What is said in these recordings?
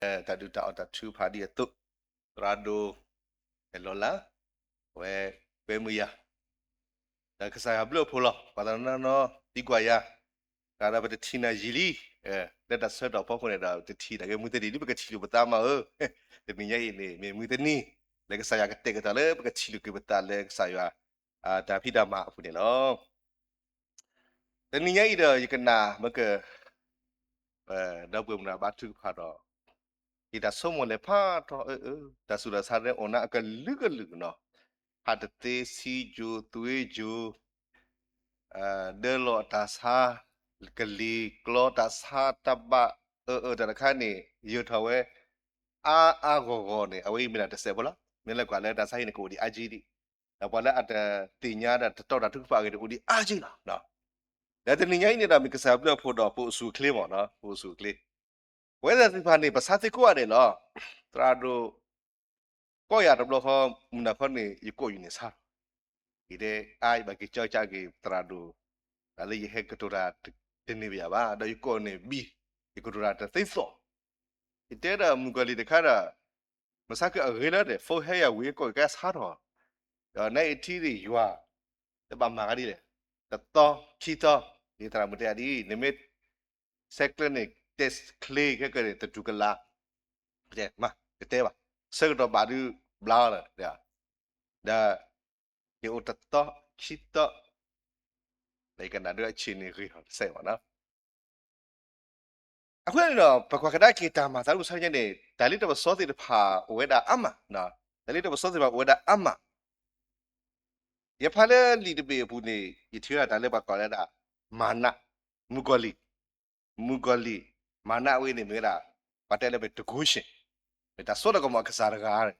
တၢ်ဒုၣ်တၢ်အီၣ်တၢ်ထုကဖၣ်ဒ်အသိး, သရၣ်ဒိၣ် အဲၣ်လီၤလး အဝဲကွဲမုာ်ယၤ ဒီးကစၢ်ယွၤဘျုးအဖှိၣ်လီၤ. ပှၤတနီၤနီၤ သံကွၢ်ယၤ, တၢ်ဒီးပတထံၣ်နၤယံာ်လံ, လၢတၢ်ဆၢကတီၢ်ဖီခိၣ်န့ၣ်ဒီး တထံၣ်တၢ်ဂ့ၢ်မုၢ်တနံၤဒ်ပကထံၣ်လိာ်ပသးမးဧၢ, တနံၤညါအံၤန့ၣ် မ့ၢ်မုၢ်တနံၤ လၢကစၢ်ယွၤကတဲာ်ကတီၤလၢပကထံၣ်လိာ်က့ၤပသးလၢကစၢ်ယွၤ တၢ်ဖံးတၢ်မၤအပူၤန့ၣ်လီၤ. တနံၤညါအံၤဒီး ယကနၣ်မ့ၢ်က ဒီပုၢ်ဝဲၢ်မုၣ်ဘါထုကဖၣ်ဒီး ယတၢ်ဆိကမိၣ်လဲၤဖးထီၣ်အၢအၢ တၢ်ဆူးတၢ်ဆါန့ၣ်အိၣ်နၤအကလုာ်ကလုာ်နီၤ, ဟးတသ့ ဆံးကိၤ သွံၣ်ကိၤ, ဒၢလီၤတၢ်ဆါ, ကလံၤကျီတၢ်ဆါတၢ်ဘၣ်အၢအၢ တၢ်တခါန့ၣ် ယၢၤထီၣ်ဝဲ အါအါဂီၢ်ဂီၢ်န့ၣ် အဝဲအံၤမ့ၢ်ဒၣ်တစဲးဖိလီၤ. မ့ၢ်လဲၤကွၢ်လၢတၢ်ဆါဟံၣ်န့ၣ် ကအိၣ်ဒံးအါကံဒံး, ဒီးပှၤလၢအတသ့ၣ်ညါဒီးတတီတၢ်ထုကဖၣ်အဂ့ၢ်န့ၣ် အိၣ်ဒံးအါကံလီၤ. ဒီးတနံၤညါအံၤန့ၣ်ဒီး မ့ၢ်ကစၢ်ယွၤဘျုးအဖှိၣ်ဒီး ပအိၣ်ဆူၣ်အိၣ်ချ့မးနီၤ, ပအိၣ်ဆူၣ်အိၣ်ချ့ ပဝဲသ့ၣ်သ့ၣ်တဖၣ်န့ၣ် ပဆါသ့ကိးဂၤဒဲးလီၤ. သရၣ်ဒိၣ် ကိးယၤတဘျီဃီ မုၢ်နၤခီန့ၣ် ယကိးယုာ်န့ၣ်ဆါ, ယတဲအါယဘၣ်က့ၤကၠီကၠးက့ၤသရၣ်ဒိၣ်, တၢ်လၢယဟဲကတိၤတၢ်တန့ၢ်ဘၣ်ယၤဘၣ်, ဒီးယကိးန့ၣ်ဘံ, ယကတိၤတၢ်တသ့သိး, ယတဲဒီးမုၣ်ကီၤလံၢ်တခါဒီး မဆါက့ၤအဂ့ၤလၢဒီး ဖိဟဲယၤဝံၤကိးယကဲဆါထီၣ်, ဒီးနအံၤထံၣ်ဒံးယွၤ တဘၣ်မၤကဒ်လဲၣ်, တသီ ခံသီ, ဒ်သရၣ်မုၣ်တဲဒ်အံၤ နမ့ၢ် ဆဲးကျၢန့ၣ် တဲချ့ခဲကနံၣ်န့ၣ် တတူၢ်ကလာ်, မ့ၢ်ကတဲဘၣ်, ဆၢကတီၢ်ဘၣ်ဒုးဘျါလီၤ, ဒီး ယအိၣ်တသီ ခံသီ, ဒီးယကနၣ်ဒုးအဆံးန့ၣ်ဂ့ၤထီၣ်တစဲးဘၣ်နီၤ. အဃိန့ၣ်ဒီး ပကွၢ်ကဒါက့ၤတၢ်မၤသးမုၢ်ဆါတနံၤညါန့ၣ် တၢ်လ့တပစီသ့ၣ်တဖၣ်အိၣ်ဝဲဒၣ်အါမး, တၢ်လ့တပစီသ့ၣ်တဖၣ်အိၣ်ဝဲဒၣ်အါမး, ယဖးလၢလံာ်တဘ့ၣ်အပူၤန့ၣ် ယထံၣ်ဝဲဒၣ်တၢ်လၢပှၤကိးဝဲဒၣ် မၤနး, မုၣ်ကီၤလံၢ်, မုၣ်ကီၤလံၢ်, မၤနးဝဲအံၤန့ၣ်မ့ၢ်ဝဲဒၣ် ပှၤတဲလၢမ့ၢ် devotion, မ့ၢ်တၢ်စိတၢ်ကမီၤအကစၢ်တဂၤန့ၣ်,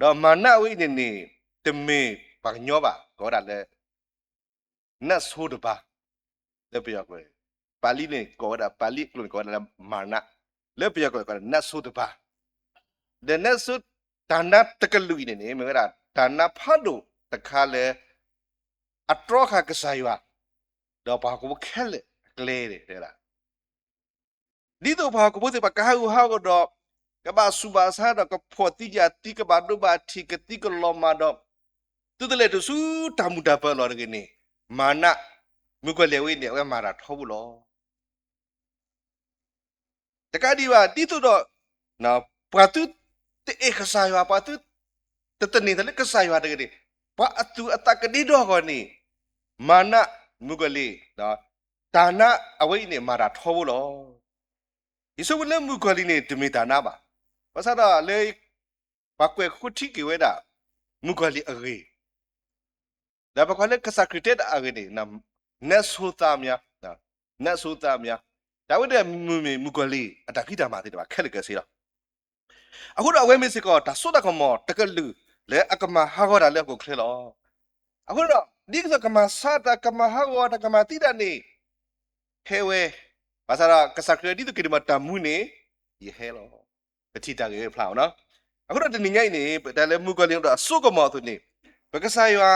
ဒီးမၤနးဝဲအံၤန့ၣ်န့ၣ် တမ့ၢ်ပှၤကညီဘၣ်, ကိးဝဲဒၣ်လၢ နးဆိတပၤ, လၢပယီၤကျိာ်န့ၣ်, ပာ်လံန့ၣ် ကိးဝဲဒၣ် ပာ်လံအကျိာ်န့ၣ် ကိးဝဲဒၣ်လၢ မၤနး, လၢပယီၤကျိာ်န့ၣ် ကိးဝဲဒၣ် နးဆိတပၤ, ဒီးနးဆိ တၢ်နးတကလုာ်အံၤန့ၣ်န့ၣ် မ့ၢ်ဝဲဒၣ်တၢ်နးဖးဒိၣ်တခါလၢ အတြီဃာ်ကစၢ်ယွၤ ဒီးပှၤဟီၣ်ခိၣ်ဖိခဲလၢာ်အကျဲန့ၣ် တဲဝဲဒၣ် ဒ်သိးပှၤဟီၣ်ခိၣ်ဖိသ့ၣ်တဖၣ်ကဟးဂူာ်ဟးဂီၤဒီး ကဘၣ်ဆူးဘၣ်ဆါဒီး ကဖှီၣ်သံယာ်သံ ကဘၣ်ဒိဘၣ်ထံး ကသံကလီၤမၢ်ဒီး သုတလဲၤတုၤဆူတၢ်မုာ်တၢ်ပၢၤအလီၢ်တဂ့ၤန့ၣ်, မၤနး, မုၣ်ကီၤလံၢ်အဝဲအံၤန့ၣ် အဝဲမၤတၢ်ထီဘိလီၤ. တကးဒံးဘၣ် ဒ်သိးဒီး ပှၤသုတအဲၣ်ကစၢ်ယွၤ ပှၤသုတသန့ၤသးလၢကစၢ်ယွၤတဂ့ၤန့ၣ်, ပှၤအသူၣ်အသးကဒ့ဒီဂီၢ်န့ၣ်, မၤနး, မုၣ်ကီၤလံၢ်, တၢ်နးအဝဲအံၤန့ၣ် မၤတၢ်ထီဘိလီၤ. ယဆိကမိၣ်လၢမုၣ်ကီၤလံၢ်န့ၣ် တမ့ၢ်တၢ်နးဘၣ်. ဘၣ်ဆၣ်ဒီးလၢ ပှၤကွဲးဃုထံက့ၤဝဲဒၣ် မုၣ်ကီၤလံၢ်အဂ့ၢ် ဒီးပကွၢ်လၢကစၢ်ခရံာ်တဲတၢ်အဂ့ၢ်န့ၣ်, နးဆိသးမး, နးဆိသးမး, တၢ်ဝဲဒၣ်မ့ၢ်မုၣ်ကီၤလံၢ်အတၢ်ဖံးတၢ်မၤသ့ၣ်တဖၣ်ခဲလၢာ်ခဲဆ့လီၤ. အဃိဒီးအဝဲမ့ၢ်စ့ၢ်ကီး တၢ်စိတၢ်ကမီၤတကလုာ် လၢအကမၤဟးဂီၤတၢ်လၢဟီၣ်ခိၣ်ချၢလီၤ. အဃိဒီး ဒ်သိးကမၤဆါတၢ် ကမၤဟးဂီၤတၢ် ကမၤသံတၢ်န့ၣ် ဟဲဝဲ, ဘၣ်ဆၣ်ဒီးကစၢ်ခရံာ်ဒ်သိးက့ၤဒံးမးတၢ်မူန့ၣ် ယဟဲလီၤ. ပထံၣ်တၢ်ဂ့ၢ်ဝဲဖျါအီၤနီၤ. အဃိဒီးတနံၤညါအံၤန့ၣ် ပတဲလၢမုၣ်ကီၤလံၢ်အိၣ်ဒီးအစိကမီၤအသိးန့ၣ်, ပကစၢ်ယွၤ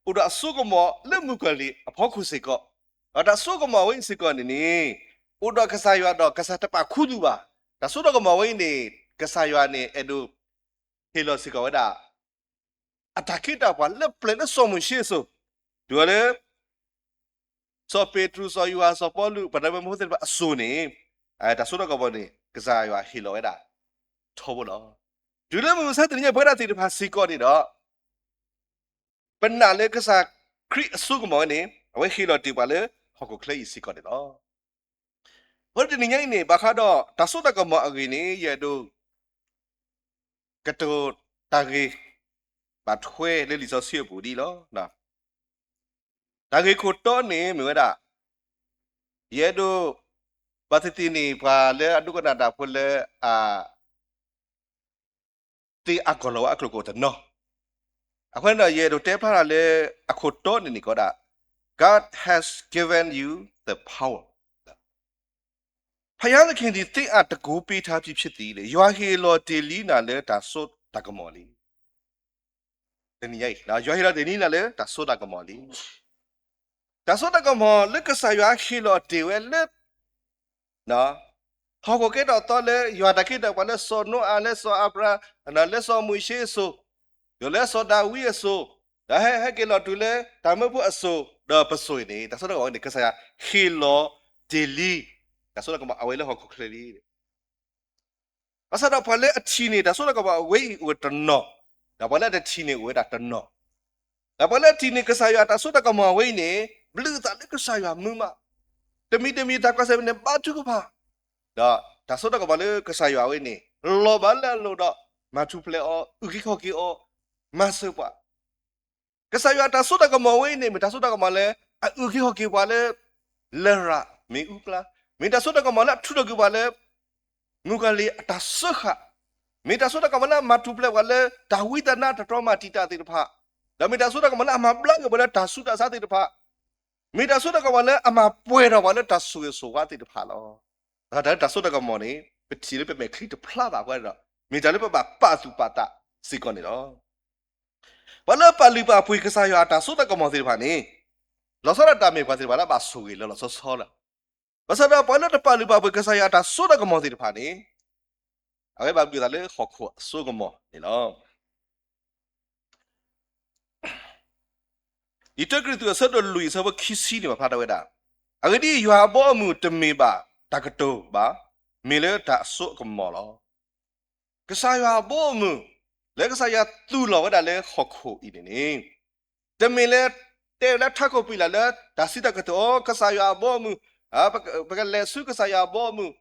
အိၣ်ဒီးအစိကမီၤလၢမုၣ်ကီၤလံၢ်အဖီခိၣ်စ့ၢ်ကီး, ဒီးတၢ်စိကမီၤဝဲအံၤစ့ၢ်ကီးန့ၣ်န့ၣ်, အိၣ်ဒီးကစၢ်ယွၤဒီးကစၢ်တပာ်ခူသူၣ်ဘၣ်. တၢ်စိတၢ်ကမီၤဝဲအံၤန့ၣ် ကစၢ်ယွၤန့ၣ် အဲၣ်ဒိး ဟ့ၣ်လီၤစ့ၢ်ကီးဝဲဒၣ် အတၢ်ခ့တၢ်ပှၤလၢပျၢၤလၢစီၤမိၤၡ့အစိၤ, တုၤလၢ စီၤပ့းတရူး စီၤယိၤဟၣ် စီၤပီလူး ပှၤတၢ်မၢဖိသ့ၣ်တဖၣ်အစိၤန့ၣ်, တၢ်စိတၢ်ကမီၤန့ၣ် ကစၢ်ယွၤဟ့ၣ်လီၤဝဲဒၣ် ထီဘိလီၤ. တုၤလၢမုၢ်မဆါတနံၤညါ ပဝဲဒၣ်သ့ၣ်တဖၣ်စ့ၢ်ကီးန့ၣ်ဒီး ပနာ်လၢကစၢ်ခရံာ်အစိကမီၤဝဲန့ၣ် အဝဲဟ့ၣ်လီၤတ့ၢ်ပှၤလၢဟီၣ်ခိၣ်ချၢအံၤစ့ၢ်ကီးန့ၣ်လီၤ. အဃိတနံၤညါအံၤန့ၣ် ဘၣ်ဃးဒီးတၢ်စိတၢ်ကမီၤအဂ့ၢ်န့ၣ် ယအဲၣ်ဒိး ကတိၤတၢ်ဂ့ၢ် ဘၣ်ထွဲလၢလံာ်စီဆှံအပူၤဒ်အံၤလီၤ. တၢ်ဂ့ၢ်ခိၣ်တီန့ၣ်မ့ၢ်ဝဲဒၣ်, ယအဲၣ်ဒိး ဘၣ်သ့ၣ်သ့ၣ်န့ၣ် ပှၤလၢအဒိကနၣ်တၢ်ဖိလၢအ သ့အါကီၢ်လီၤဝဲအကျိာ်ကအိၣ်တနီၤ, အဃိန့ၣ်ဒီး ယအဲၣ်ဒိးတဲဖျါထီၣ်လၢအခိၣ်တီန့ၣ်န့ၣ်ကီးဒၣ်, God has given you the power. ဘုရားသခင်သည် သင့်အား တန်ခိုးပေးထားပြီ ဖြစ်သည်, ယွၤဟ့ၣ်လီၤတ့ၢ်လံနၤလၢတၢ်စိတၢ်ကမီၤလံ. တနံၤညါအံၤ ယွၤဟ့ၣ်လီၤတ့ၢ်လံနၤလၢတၢ်စိတၢ်ကမီၤလံ. တၢ်စိတၢ်ကမီၤလၢကစၢ်ယွၤဟ့ၣ်လီၤတ့ၢ်ဝဲလၢ ဟီၣ်ခိၣ်ကဲထီၣ်သီလၢယွၤတၢ်ကဲထီၣ်ပှၤလၢစီၤနိအၤ လၢစီၤအၤဘြၤဟၣ် လၢစီၤမိၤၡ့အစိၤ, ဒီးလၢစီၤဒၤဝံးအစိၤ, ဒီးဟဲ ဟဲက့ၤလီၤတုၤလၢတၢ်မၢဖိအစိၤ, ဒီးပစိၤအံၤန့ၣ် တၢ်စိတၢ်ကမီၤဝဲန့ၣ် ကစၢ်ယွၤဟ့ၣ်လီၤတ့ၢ်လံ တၢ်စိတၢ်ကမီၤအဝဲလၢဟီၣ်ခိၣ်ချၢလံ. ဘၣ်ဆၣ်ဒီးပှၤလၢအထံၣ်န့ၢ် တၢ်စိတၢ်ကမီၤအဝဲအံၤအိၣ်ဝဲတနီၤ, ဒီးပှၤလၢအတထံၣ်န့ၢ်အိၣ်ဝဲဒၣ်တနီၤ, ဒီးပှၤလၢအထံၣ်န့ၢ်ကစၢ်ယွၤတၢ်စိတၢ်ကမီၤအဝဲအံၤန့ၣ် ဘျုးအသးလၢကစၢ်ယွၤမုာ်မး, တမံၤတမံၤတၢ်ကွၢ်ဆၢၣ်မဲာ်န့ၣ် ဘါထုကဖၣ်, ဒီးတၢ်စိတၢ်ကမီၤလၢကစၢ်ယွၤအဝဲန့ၣ် လီၤဘၣ်လၢအလိၤဒီး မၤထူၣ်ဖျဲးအီၤ အုၣ်က့ၤခီၣ်က့ၤအီၤ မၤစၢၤပှၤ ကစၢ်ယွၤတၢ်စိတၢ်ကမီၤဝဲအံၤန့ၣ် မ့ၢ်တၢ်စိတၢ်ကမီၤလၢ အအုၣ်က့ၤခီၣ်က့ၤပှၤလၢ လရာ်မ့ၣ်အူအကျါ, မ့ၢ်တၢ်စိတၢ်ကမီၤလၢအထုးထီၣ်က့ၤပှၤလၢ မုၣ်ကီၤလံၢ်အတၢ်စၢဃာ်, မ့ၢ်တၢ်စိတၢ်ကမီၤလၢအမၤထူၣ်ဖျဲးပှၤလၢ တၢ်ဝံတၢ်နါတၢ်တြီမၤတံာ်တာ်သ့ၣ်တဖၣ်, ဒီးမ့ၢ်တၢ်စိတၢ်ကမီၤလၢအမၤဘျါက့ၤပှၤလၢတၢ်ဆူးတၢ်ဆါသ့ၣ်တဖၣ်, မ့ၢ်တၢ်စိတၢ်ကမီၤလၢအမၤပှဲၤထီၣ်ပှၤလၢတၢ်ဆိၣ်ဂ့ၤဆိၣ်ဝါသ့ၣ်တဖၣ်လီၤ. တၢ်လၢတၢ်စိတၢ်ကမီၤန့ၣ် ပထံၣ်လၢပမဲာ်ချံတဖျါဘၣ်အဃိဒီး မ့ၢ်တၢ်လၢပဘၣ်ပာ်သူၣ်ပာ်သးစ့ၢ်ကီးန့ၣ်လီၤ. ပှၤလၢအပာ်လုၢ်ပာ်ပှ့ၤကစၢ်ယွၤအတၢ်စိတၢ်ကမီၤသ့ၣ်တဖၣ်န့ၣ် လီၤဆီဒၣ်တၢ်မ့ၢ်ပှၤသ့ၣ်တဖၣ်လၢအဘၣ်ဆိၣ်ဂ့ၤလၢလီၤဆီဆီလီၤ. ဘၣ်ဆၣ်ဒီးပှၤလၢတပာ်လုၢ်ပာ်ပှ့ၤကစၢ်ယွၤအတၢ်စိတၢ်ကမီၤသ့ၣ်တဖၣ်န့ၣ် အဝဲဘၣ်ဘျုးသးလၢဟီၣ်ခိၣ်အစိကမီၤန့ၣ်လီၤ. လံာ်တၢကရံၣ်သူးအဆၢဒိၣ်လွံၢ်အဆၢဖိခံဆံန့ၣ် ပာ်ဖျါထီၣ်ဝဲဒၣ်, အဂ့ၢ်ဒ်အံၤ, ယွၤအဘီအမုၢ်တမ့ၢ်ဘၣ်တၢ်ကတိၤဘၣ်, မ့ၢ်လၢတၢ်အစိအကမီၤလီၤ. ကစၢ်ယွၤအဘီအမုၢ် လၢကစၢ်ယွၤသူၣ်လီၤဝဲဒၣ်လၢဟီၣ်ခိၣ်အံၤန့ၣ်န့ၣ် တမ့ၢ်လၢ တဲလၢထးခိၣ်ပံာ်လၢ်လၢ တၢ်စံးတၢ်ကတိၤ အိ ကစၢ်ယွၤအဘီအမုၢ်, ပကလဲၤဆူကစၢ်ယွၤအဘီအမုၢ်,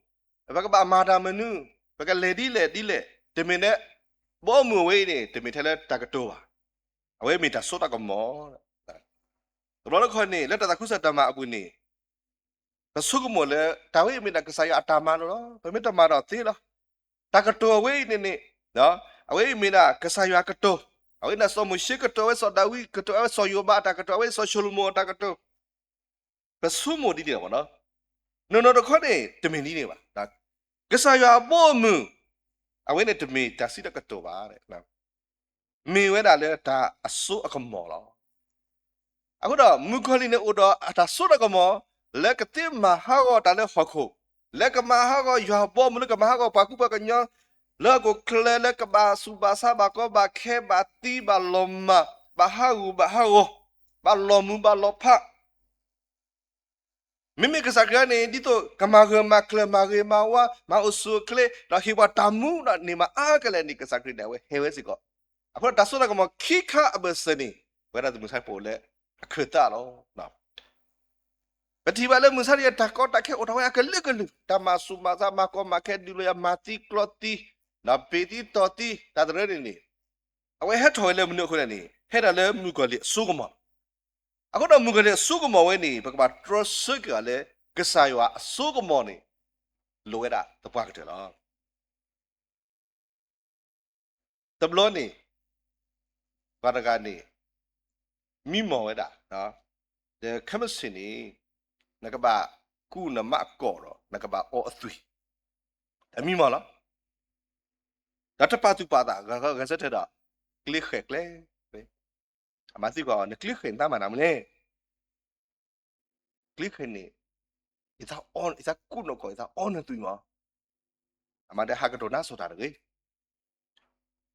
ပကဘၣ်မၤတၢ်မနုၤ, ပကလဲၤဒ်လဲၣ်ဒ်လဲၣ်, တမ့ၢ်လၢ ဘီအမုၢ်အဝဲအံၤန့ၣ် တမ့ၢ်ထဲလၢတၢ်ကတိၤဘၣ်. အဝဲမ့ၢ်တၢ်စိတၢ်ကမီၤ. တဘျီတခီန့ၣ် လၢတၢ်သးခုကစီၣ်တၢ်မၤအပူၤန့ၣ် ပဆိကမိၣ်လၢ တၢ်ဝဲအံၤမ့ၢ်ဒၣ်ကစၢ်ယွၤအတၢ်မၤလိာ်လီၤ. ပမ့ၢ်တမၤဒီးသ့လီၤ. တၢ်ကတိၤအဝဲအံၤန့ၣ်န့ၣ် အဝဲအံၤမ့ၢ်ဒၣ်ကစၢ်ယွၤအကတိၤ, အဝဲဒၣ်စီၤမိၤၡ့ကတိၤ, အဝဲစီၤဒၤဝံးကတိၤ, အဝဲစီၤယိၤဘးအတၢ်ကတိၤ, အဝဲစီၤၡလိၤမိၤအတၢ်ကတိၤ, ပဆိကမိၣ်ဒ်န့ၣ်လီၤ. နီၢ်နီၢ်တခီန့ၣ် တမ့ၢ်ဒ်န့ၣ်ဘၣ်. ကစၢ်ယွၤအဘီအမုၢ် အဝဲန့ၣ်တမ့ၢ်တၢ်စံးတၢ်ကတိၤဘၣ်. မ့ၢ်ဝဲဒၣ်လၢတၢ်အစိအကမီၤလီၤ. အဃိဒီး မုၣ်ကီၤလံၢ်န့ၣ်အိၣ်ဒီးအတၢ်စိတၢ်ကမီၤ လၢကသ့မၤဟးဂီၤတၢ်လၢဟီၣ်ခိၣ်, လၢကမၤဟးဂီၤယွၤအဘီအမုၢ် လၢကမၤဟးဂီၤပှၤကူပှၤကညီ လၢဟီၣ်ခိၣ်ချၢ လၢကဘၣ်ဆူးဘၣ်ဆါ ဘၣ်ကီဘၣ်ခဲ ဘၣ်သံဘၣ်လီၤမၢ် ဘၣ်ဟးဂူာ်ဘၣ်ဟးဂီၤ ဘၣ်လီၤမုၢ်ဘၣ်လီၤဖး မ့မ့ၢ်ကစၢ်ခရံာ်န့ၣ် ဒ်သိးကမၤဂၢၢ်မၤကျၢၤ မၤဂ့ၤမၤဝါ မၤအိၣ်ဆူၣ်အိၣ်ချ့ ဒီးဟ့ၣ်ပှၤတၢ်မူဒီးန့ၢ်မးအါကလဲာ်န့ၣ် ကစၢ်ခရံာ်န့ၣ် အဝဲဟဲဝဲစ့ၢ်ကီး. အဃိဒီးတၢ်စိတၢ်ကမီၤခံခါအဘၢၣ်စၢၤန့ၣ် ပဝဲဒၣ်သုးမုၢ်ဆါတဖၣ်အိၣ်လၢအခၢၣ်သးလီၤ. ပထံၣ်ဘၣ်လၢမုၢ်ဆါတနံၤ တၢ်ကီတၢ်ခဲအိၣ်ထီၣ်ဝဲအကလုာ်ကလုာ်, တၢ်မၤဆူးမၤဆါ မၤကီမၤခဲ ဒုးလီၤယၤ မၤသံကျီသံ ဒီးပ့ၤသံတီၤသံ တၢ်တရၢန့ၣ်န့ၣ် အဝဲဟဲထီၣ်ဝဲလၢမနုၤအဃိလဲၣ်န့ၣ် ဟဲဒၣ်လၢမုၣ်ကီၤလံၢ်အစိကမီၤလီၤ. အဃိဒီးမုၣ်ကီၤလံၢ်အစိကမီၤဝဲန့ၣ် ပကဘၣ်တြီဆၢက့ၤအီၤလၢ ကစၢ်ယွၤအစိကမီၤန့ၣ် လိၣ်ဝဲဒၣ်သပှၢ်ကတၢၢ်လီၤ. တဘျီန့ၣ် ပှၤတဂၤန့ၣ် မံမီၢ်ဝဲဒၣ်, ဒီးခဲမုၢ်ဆ့ၣ်န့ၣ် နကဘၣ်ကူၣ်နမါအကိာ်ဒီး နကဘၣ်အီအသွံၣ်, အမံမီၢ်လီၤ. ဒီးတပာ်သူၣ်ပာ်သး ဂဲၤဆၢထၢၣ်ဒီး ကျ့ဃဲၣ်ကျဲ, အမၤသံကွၢ်အီၤ နကျ့ဃဲၣ်န့ၣ် နသးမၤတၢ်မနုၤလဲၣ်. ကျ့ဃဲၣ်န့ၣ် ယသးကူၣ်နီၢ်ကီၢ် ယသးအီနသွံၣ်မး. အမၤတၢ်ဟးကတိၤနါစီၤတၢ်တဂ့ၤ.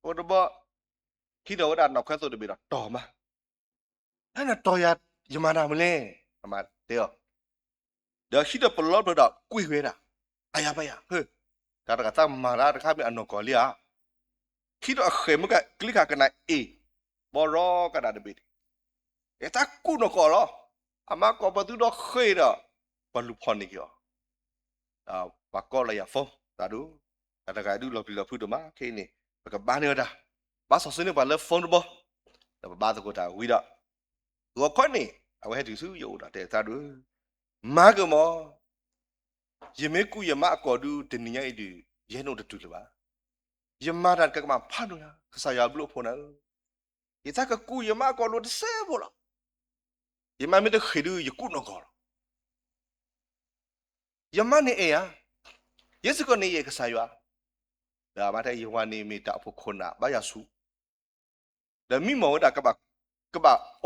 အိၣ်တဘျီ ဟံးထီၣ်ဝဲဒၣ်နီၣ်ခွဲသိးတဘ့ၣ်ဒီးတီၢ်မး, နတီၢ်ယၤ ယမၤတၢ်မနုၤလဲၣ်. အမၤတဲအီၤ ဒီးဟံးထီၣ်ပလီၢ်ဖျၢၣ်ဒီးကွံာ်ဝဲဒၣ်, အယၤပယၤ ဟၢ, တၢ်တဂၤသးမၤတၢ်တခါမ့ၢ်အနီၢ်ကီၢ်လံဧါ. ဟံးထီၣ်အဃဲၢ်မ့ၢ်ကကျ့ခါကနၣ်အ့ၣ်, ဘီရီကဒါတဘ့ၣ်, ယသးကူၣ်နီၢ်ကီၢ်လီၤ. အမၤကိာ်ပသူဒီးဃ့ၢ်ဒီး ပှၤလူၤဖီၣ်န့ၢ်က့ၤအီၤ ပှၤကိးလီၤယၤ phone သးဒိၣ်, တၢ်တဂၤဒုးလီၤပျံၤလီၤဖုးဒိၣ်မး ခဲအံၤန့ၣ် ပကဘါန့ၢ်ဝဲဒၣ်, ဘၣ်စီၣ်ဆၢန့ၢ်ပှၤလၢ phone တဘီ, ဒီးပဘါသကိးတၢ်ဝံၤဒီး ဂီၤခီန့ၣ် အဝဲဟဲတုၤဆူယအိၣ်ဒီးတဲသးဒိၣ်, မၤကမၢ်, ယမ့ၢ်ကူၣ်ယမါအကိာ်ဒုး တနံၤညါအံၤဒုး ယဲန့ၣ်အိၣ်တတုၤလၢၤဘၣ်. ယမၤတၢ်ကမၣ်ဖးဒိၣ်ညါ ကစၢ်ယွၤဘျုးအဖှိၣ်နၤဧၢ, ယသးကကူၣ်ယမါအကိာ်ဒိၣ်တစဲးဖိလီၤ. ယမါမ့ၢ်တဃ့ၢ်ဒုး ယကူၣ်နီၢ်ကီၢ်လီၤ. ယမါန့ၣ်အဲၣ်ယၤ, ယဲစ့ၢ်ကီးန့ၣ်ယအဲၣ်ကစၢ်ယွၤ, ဒီးမ့ၢ်ထဲယဝၤန့ၣ်မ့ၢ်တၢ်အိၣ်ဖှိၣ်ခိၣ်နၢ်ဘါယွၤဆူၣ်, ဒီးမံမီၢ်ဝဲဒၣ် ကဘၣ်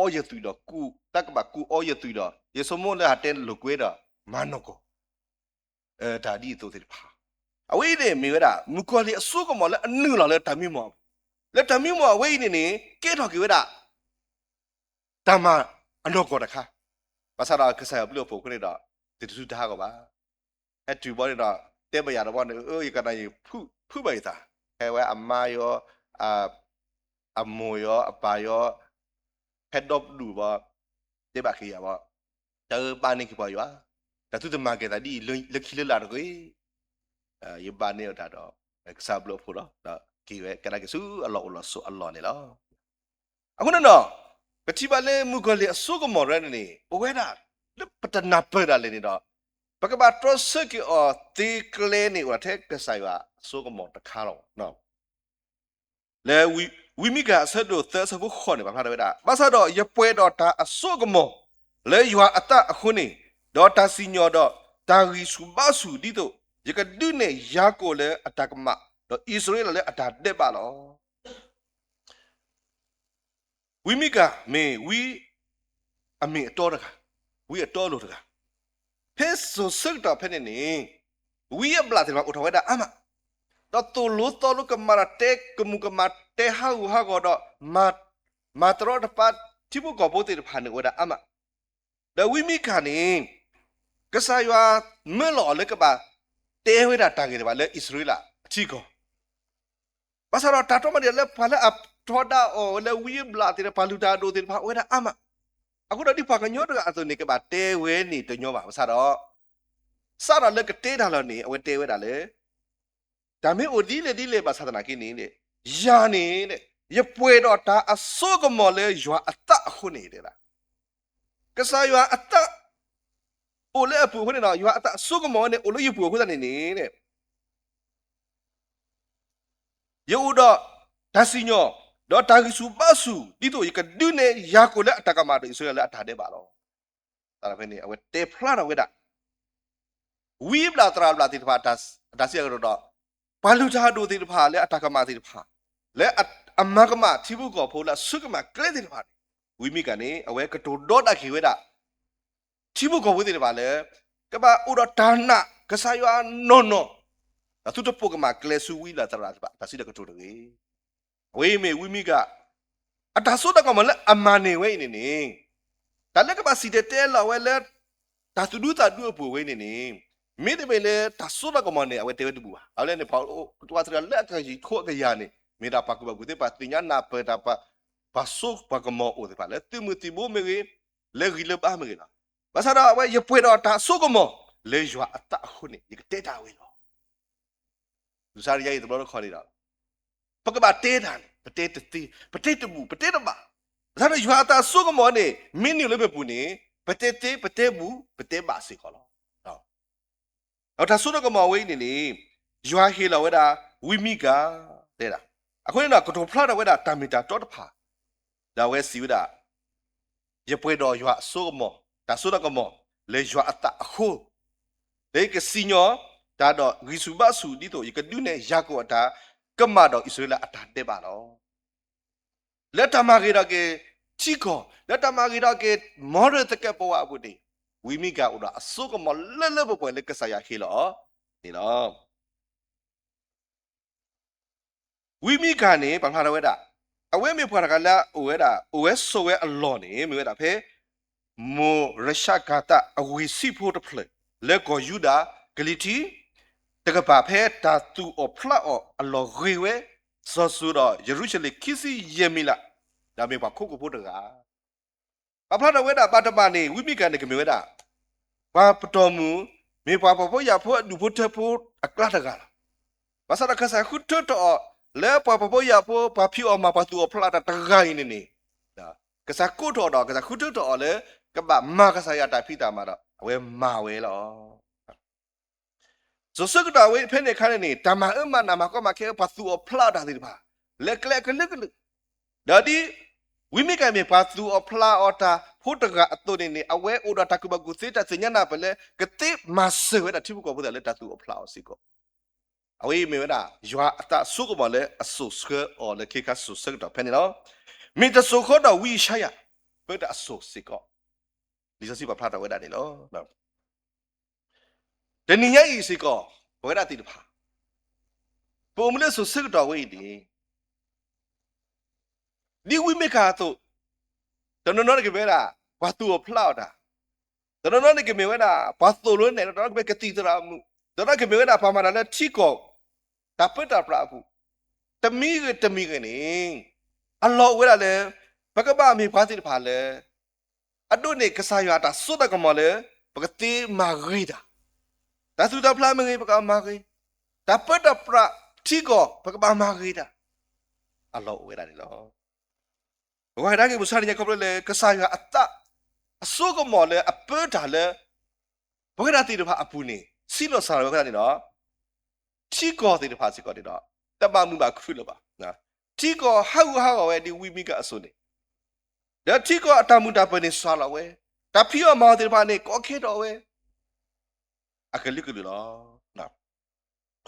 အီယသွံၣ်ဒီးကူၣ်, တၢ်ကဘၣ်ကူၣ်အီယသွံၣ်ဒီး ယဆိကမိၣ်လၢဟးတဲလိာ်ကွဲဒီး မၤနီၢ်ကီၢ်, တၢ်ဒ်အသိးသ့ၣ်တဖၣ် အဝဲအံၤန့ၣ်မ့ၢ်ဝဲဒၣ် မုၣ်ကီၤလံၢ်အစိကမီၤလၢအနုာ်လီၤလၢတၢ်မံမီၢ်အပူၤ, လၢတၢ်မံမီၢ်အဝဲအံၤန့ၣ်န့ၣ် ကဲထီၣ်က့ၤဝဲဒၣ် တၢ်မၤအနီၢ်ကီၢ်တခါ, ဘၣ်ဆၣ်ဒီးကစၢ်ယွၤဘျုးအဖှိၣ်အဃိန့ၣ်ဒီး တတုၤတဟးဂီၤဘၣ်. ဟဲတုၤဘီန့ၣ်ဒီး တဲဘၣ်ယၤတဘီန့ၣ် အၢ ယကနၣ်ယဖုးဘၣ်ယသး, ဟဲဝဲအမါယီၤ အမိၢ်ယီၤ အပၢ်ယီၤ ဟဲဒီပဒူၣ်ဘီ, တဲဘၣ်က့ၤယၤဘီ, တၢ်အၢ ဘၣ်န့ၢ်က့ၤပှၤယွၤ, တၢ်သုတမၤက့ၤသးဒ်အံၤ လၢခံလၢလာ်တဂ့ၤ. ယဘၣ်န့ၢ်အတၢ်ဒီး ကစၢ်ဘျုးအဖှိၣ်လီၤ, ဒီးက့ၤဝဲကဲဒၣ်က့ၤဆူအလီၢ်အိၣ်လီၢ်ဆိးအလီၢ်န့ၣ်လီၤ. အဃိန့ၣ်ဒီး ပထံၣ်ဘၣ်လၢမုၣ်ကီၤလံၢ်အစိကမီၤရဲန့ၣ်န့ၣ် အိၣ်ဝဲဒၣ်လၢပတနၢ်ပၢၢ်ဒၣ်လဲာ်န့ၣ်ဒီး ပကဘၣ်တြီဆၢက့ၤအီၤသ့ကျဲန့ၣ် အိၣ်ထဲကစၢ်ယွၤအစိကမီၤတခါလီၤ. လၢဝံမံကၤအဆၢဒိၣ်သၢအဆၢဖိဃိးန့ၣ် ပာ်ဖျါထီၣ်ဝဲဒၣ်, ဘၣ်ဆၣ်ဒီးယပှဲၤဒီးတၢ်အစိကမီၤ လၢယွၤအသးအဃိန့ၣ်, ဒီးတၢ်စံၣ်ညီၣ်ဒီးတၢ်ဂံၢ်ဆူၣ်ဘါဆူၣ် ဒ်သိးယကဒုးနဲၣ်ယၤကိာ်လၢအတၢ်ကမၣ်, ဒီးအံၣ်စရ့လးလၢအတၢ်ဒဲးဘးလီၤ. ဝံမံကၤမ့ၢ်ဝံအမ့ၢ်အတီတဂၤ, ဝံအတီအလိၤတဂၤ, ဖဲစိၤဆၢကတီၢ်ဖဲန့ၣ်န့ၣ် ဝံအဘျၣ်သ့ၣ်တဖၣ်အိၣ်ထီၣ်ဝဲဒၣ်အါမး, ဒီးသိၣ်လိသီလိကမၤဒီးတဲကမူၤကမၣ် တဲဟးဂူာ်ဟးဂီၤဒီး မၤတရီတပါထံဖိကီၢ်ဖိသ့ၣ်တဖၣ်န့ၣ်အိၣ်ဝဲဒၣ်အါမး, ဒီးဝံမံကၤန့ၣ် ကစၢ်ယွၤမၢလီၤအီၤလၢကဘၣ်တဲဝဲဒၣ်တၢ်ဂ့ၢ်တဖၣ်လၢအံၣ်စရ့လးအထံအကီၢ် ဘၣ်ဆၣ်ဒီးတၢ်တီမ့ၢ်ဒ်လၢပှၤလၢအထီဒါအီၤလၢဝံအဘျၣ်သ့ၣ်တဖၣ် ပှၤလုၢ်တၢ်အဒိၣ်သ့ၣ်တဖၣ်အိၣ်ဝဲဒၣ်အါမး, အဃိဒီးဒ်ပှၤကညီတဂၤအသိးန့ၣ် ကဘၣ်တဲဝဲန့ၣ်တညီဘၣ် ဘၣ်ဆၣ်ဒီး စးထီၣ်လၢကတဲတၢ်လီၤန့ၣ် အဝဲတဲဝဲဒၣ်လၢ တၢ်မ့ၢ်အိၣ်ဒ်လဲၣ်ဒ်လဲၣ်ဘၣ်ဆၣ်သနာ်က့န့ၣ် ယၤန့ၣ် ယပှဲၤဒီးတၢ်အစိကမီၤလၢယွၤအသးအဃိန့ၣ် တဲဒၣ် ကစၢ်ယွၤအသး အိၣ်လၢအပူၤအဃိန့ၣ်ဒီး ယွၤအသးအစိကမီၤဝဲန့ၣ် အိၣ်လၢယပူၤအဃိသတးန့ၣ်န့ၣ် ယအိၣ်ဒီးတၢ်စံၣ်ညီၣ် ဒီးတၢ်ဂံၢ်ဆူၣ်ဘါဆူၣ် ဒ်သိးယကဒုးနဲၣ်ယၤကိာ်လၢအတၢ်ကမၣ်ဒီးအံၣ်စရ့လးလၢအတၢ်ဒဲးဘးလီၤ. တၢ်ဖဲန့ၣ် အဝဲတဲဖျါထီၣ်ဝဲဒၣ် ဝံအဘျၣ်သရၣ်ဘျၣ်သ့ၣ်တဖၣ် အတၢ်စံးအကတီၢ်ဒီး ပှၤလုၢ်တၢ်အဒိၣ်သ့ၣ်တဖၣ်လၢအတၢ်ကမၣ်သ့ၣ်တဖၣ် လၢအမၤကမၣ်ထံဖိကီၢ်ဖိလၢအဆၢကမၣ်ကျဲသ့ၣ်တဖၣ်န့ၣ် ဝံမံကၤန့ၣ် အဝဲကတိၤဒီဒၣ်က့ၤဝဲဒၣ် ထံဖိကီၢ်ဖိသ့ၣ်တဖၣ်လၢ ကဘၣ်အိၣ်ဒီးတၢ်နာ်ကစၢ်ယွၤနီၢ်နီၢ်, ဒီးသုတပိာ်ကမၣ်ကျဲဆူဝံအဘျၣ်သရၣ်ဘျၣ်သ့ၣ်တဖၣ်အတၢ်စံးတၢ်ကတိၤတဂ့ၤ. အဝဲအံၤမ့ၢ်ဝံမံကၤ အတၢ်စိတၢ်ကမီၤလၢအမၤန့ၢ်ဝဲအံၤန့ၣ်န့ၣ် တၢ်လၢကဘၣ်စံၣ်တဲၤတဲလီၤဝဲလၢ တၢ်သူၣ်ဒူသးဒူအပူၤဝဲအံၤန့ၣ်န့ၣ် မ့တမ့ၢ်လၢတၢ်စိတၢ်ကမီၤန့ၣ် အဝဲတဲဝဲတဘူၣ်ဘၣ်. အဝဲလဲၣ်န့ၣ် ပှၤသရၣ်လၢအကယံၤခိအကယၤန့ၣ် မ့ၢ်ဒၣ်ပှၤကူၣ်ဘၣ်ကူၣ်သ့ ပှၤသ့ၣ်ညါနၢ်ပၢၢ်တၢ် ပှၤစိပှၤကမီၤအိၣ်သ့ၣ်တဖၣ်လၢသုးမုၢ်သံၣ်ဘိမ့ၢ်ဂ့ၤ လၢဂံၢ်လၢဘါမ့ၢ်ဂ့ၤလီၤ. ဘၣ်ဆၣ်ဒီးအဝဲယပှဲၤဒီးတၢ်အစိကမီၤ လၢယွၤအသးအဃိန့ၣ် ယကတဲတၢ်ဝဲလီၤ. စးယအံၤတဘျီတခီန့ၣ်ဒီး ပကဘၣ်တဲတၢ်န့ၣ် ပတဲတသ့ ပတဲတဘူၣ် ပတဲတဘၣ်. ဘၣ်ဆၣ်ဒီးယွၤအသးအစိကမီၤန့ၣ် မ့ၢ်နုာ်လၢပပူၤန့ၣ် ပတဲသ့ ပတဲဘူၣ် ပတဲဘၣ်စ့ၢ်ကီးလီၤ. ဒီးတၢ်စိတၢ်ကမီၤဝဲအံၤန့ၣ်န့ၣ် ယွၤဟ့ၣ်လီၤဝဲဒၣ် ဝံမံကၤ တဲဒၣ်. အဃိန့ၣ်ဒီး ကတိၤဖျါထီၣ်ဝဲဒၣ်တၢ်မ့ၢ်တၢ်တီတဖၣ် ဒီးအဝဲစံးဝဲဒၣ် ယပှဲၤဒီးယွၤအစိကမီၤ တၢ်စိတၢ်ကမီၤ လၢယွၤအသးအဃိ လၢယကစံၣ်ညီၣ်တၢ်ဒီး ဂံၢ်ဆူၣ်ဘါဆူၣ် ဒ်သိးယကဒုးနဲၣ်ယၤကိာ်အတၢ်ကမၣ်ဒီးအံၣ်စရ့လးအတၢ်ဒဲးဘးလီၤ. လၢတၢ်မၤဂ့ၤထီၣ်က့ၤထံကီၢ် လၢတၢ်မၤဂ့ၤထီၣ်က့ၤ မီၣ်ရ့ၤသကဲးပဝးအပူၤန့ၣ် ဝံမံကၤအိၣ်ဒီးအစိကမီၤလၢလၢပှဲၤပှဲၤလၢကစၢ်ယွၤဟ့ၣ်လီၤန့ၣ်လီၤ. ဝံမံကၤန့ၣ် ပာ်ဖျါထီၣ်ဝဲဒၣ် အဝဲမ့ၢ်ပှၤတဂၤလၢအအိၣ်ဝဲဒၣ် အိၣ်ဝဲဆိးဝဲအလီၢ်န့ၣ် မ့ၢ်ဝဲဒၣ်ဖဲ မိၢ်ရၡကၤသးအဝ့ၢ်ဆံးဖိတဖျၢၣ် လၢကီၢ်ယူဒၤ ကလံၤထံး တကပၤ ဖဲတၢ်သူၣ်အီၣ်ဖျးအီၣ်အလီၢ်ဂ့ၤဝဲ စီၤၡူၤဒီးယရူၤၡလ့ၣ်ခံဆံယဲၢ်မံၤလး ဒီးမ့ၢ်ပှၤခိခိၣ်ဖိတဂၤ ပာ်ဖျါထီၣ်ဝဲဒၣ် ဘၣ်တဘၣ်န့ၣ် ဝံမံကၤန့ၣ်ကမ့ၢ်ဝဲဒၣ် ပှၤပတီၢ်မုၢ် မ့ၢ်ပှၤဖှီၣ်ဖိယာ်ဖိအဒူၣ်ဖိထၢဖိအကျါတဂၤလီၤ. ဘၣ်ဆၣ်ဒီးကစၢ်ဃုထၢထီၣ်အီၤ လၢပှၤဖှီၣ်ဖိယာ်ဖိ ပှၤဖံးအီၣ်မၤပှၤသူၣ်အီၣ်ဖျးအီၣ်တၢ်တဂၤအံၤန့ၣ်န့ၣ် ကစၢ်ကိးထီၣ်ဒီး ကစၢ်ဃုထၢထီၣ်အီၤလၢ ကဘၣ်မၤကစၢ်ယွၤတၢ်ဖံးတၢ်မၤဒီး အဝဲမၤဝဲလီၤ. စိၤဆၢကတီၢ်ဝဲဖဲန့ၣ်အခါန့ၣ်န့ၣ် တၢ်မၤအၢမၤနးမၤကီမၤခဲ ပှၤသူၣ်အီၣ်ဖျးအီၣ်တၢ်သ့ၣ်တဖၣ် လဲၤကျဲအကလုာ်ကလုာ်, ဒီးဒ် ဝံမံကၤမ့ၢ်ပှၤသူၣ်အီၣ်ဖျးအီၣ်တၢ်ဖိတဂၤအသိးန့ၣ်န့ၣ် အဝဲအိၣ်ဒီးတၢ်ကူၣ်ဘၣ်ကူၣ်သ့တၢ်သ့ၣ်ညါနၢ်ပၢၢ်လၢ ကသ့မၤစၢၤဝဲဒၣ်ထံဖိကီၢ်ဖိသ့ၣ်လၢတၢ်သူၣ်အီၣ်ဖျးအီၣ်စ့ၢ်ကီး အဝဲအံၤမ့ၢ်ဝဲဒၣ် ယွၤအသးစိကမီၤလၢအစိၤဆှၢအီၤလၢခ့ခါစိၤဆၢကတီၢ်ဖဲန့ၣ်လီၤ. မ့ၢ်တစိၤဃီဒီးဝံယၡါယၤ ဖဲတၢ်အစိၤစ့ၢ်ကီး လံာ်စီဆှံပာ်ဖျါထီၣ်ဝဲဒၣ်န့ၣ်လီၤ. တနံၤညါအံၤစ့ၢ်ကီး ပဝဲဒၣ်သ့ၣ်တဖၣ် ပအိၣ်မူလၢစိၤဆၢကတီၢ်ဝဲအံၤန့ၣ် ဒ်ဝံမ့ၢ်ကၤအသိး, တနီၤနီၤန့ၣ်ကမ့ၢ်ဝဲဒၣ် ပှၤသူၣ်အီၣ်ဖျးအီၣ်တၢ်, တနီၤနီၤန့ၣ်ကမ့ၢ်ဝဲဒၣ် ပှၤသိၣ်လိနဲၣ်, တနီၤနီၤကမ့ၢ်ကသံၣ်သရၣ်မုၣ်, တနီၤကမ့ၢ်ဝဲဒၣ်ပှၤမၤတၢ်လၢထံကီၢ် တၢ်ပၢတၢ်ပြးအပူၤ, တမံၤဂ့ၤတမံၤဂ့ၤန့ၣ် အလီၢ်အိၣ်ဝဲဒၣ်လၢ ပကဘၣ်မ့ၢ်ပှၤသ့ၣ်တဖၣ်လၢ အဒိးန့ၢ်ကစၢ်ယွၤတၢ်စိတၢ်ကမီၤလၢ ပကသ့မၤဂ့ၤတၢ်, တၢ်သူၣ်တၢ်ဖျးမ့ၢ်ဂ့ၤ ပကမၤဂ့ၤ, တၢ်ပၢတၢ်ပြးထံကီၢ် ပကဘၣ်မၤဂ့ၤတၢ်, အလီၢ်အိၣ်ဝဲဒၣ်န့ၣ်လီၤ. ပဝဲဒၣ်က့ၤမုၢ်ဆါတနံၤညါခီဖျိလၢ ကစၢ်ယွၤအသး အစိကမီၤလၢအပၢတၢ်လၢ ပဝဲဒၣ်သ့ၣ်တဖၣ်အပူၤန့ၣ် ဆံးလီၤစှၤလီၤဝဲဒၣ်န့ၣ်ဒီး ထံကီၢ်သ့ၣ်တဖၣ်စ့ၢ်ကီးန့ၣ်ဒီး တဘၣ်မုာ်ဘၣ်ခုၣ်လၢၤဘၣ်. ထံကီၢ်ဟးဂူာ်ဟးဂီၤဝဲဒ်ဝံမ့ၢ်ကၤအသိးန့ၣ်, ဒီးထံကီၢ်အတၢ်မုာ်တၢ်ပၢၤန့ၣ်စှၤလီၤဝဲ, တၢ်ဖံးအီၣ်မၤအီၣ်သ့ၣ်တဖၣ်န့ၣ် ကီခဲထီၣ်ဝဲ အကလုာ်ကလုာ်လီၤ.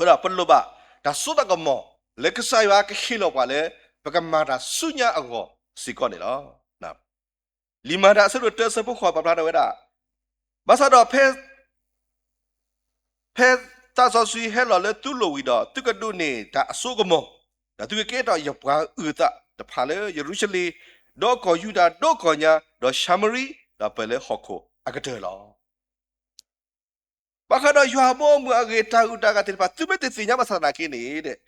အဃိဒီးပလိၣ်ဘၣ် တၢ်စိတၢ်ကမီၤ လၢကစၢ်ယွၤကဟ့ၣ်လီၤပှၤလၢ ပကမၤတၢ်ဆူညါအဂီၢ်စ့ၢ်ကီးန့ၣ်လီၤ. လံာ်မၤတၢ်အဆၢဒိၣ်တၢအဆၢဖိဃိးပာ်ဖျါထီၣ်ဝဲဒၣ်, ဘၣ်ဆၣ်ဒီးဖဲ ဖဲသးစီဆှံဟဲလီၤလၢသုလိၤဝံၤဒီး သုကဒိးန့ၢ်တၢ်အစိကမီၤ, ဒီးသုကကဲထီၣ်ယပှၤအုၣ်သးတဖၣ်လၢယရူၤၡလ့ၣ်, ဒီးကီၢ်ယူဒၤ, ဒီးကီၢ်ညါ, ဒီးၡၤမရံ, ဒီးပၢၢ်လၢဟီၣ်ခိၣ်အကတၢၢ်လီၤ. ဘၣ်ဃးဒီးယွၤအဘီအမုၢ်အဂ့ၢ် တၢ်ဂုၤတၢ်ဂၤသ့ၣ်တဖၣ် သုမ့ၢ်တသ့ၣ်ညါဘၣ်ဆၣ်သနာ်က့န့ၣ်,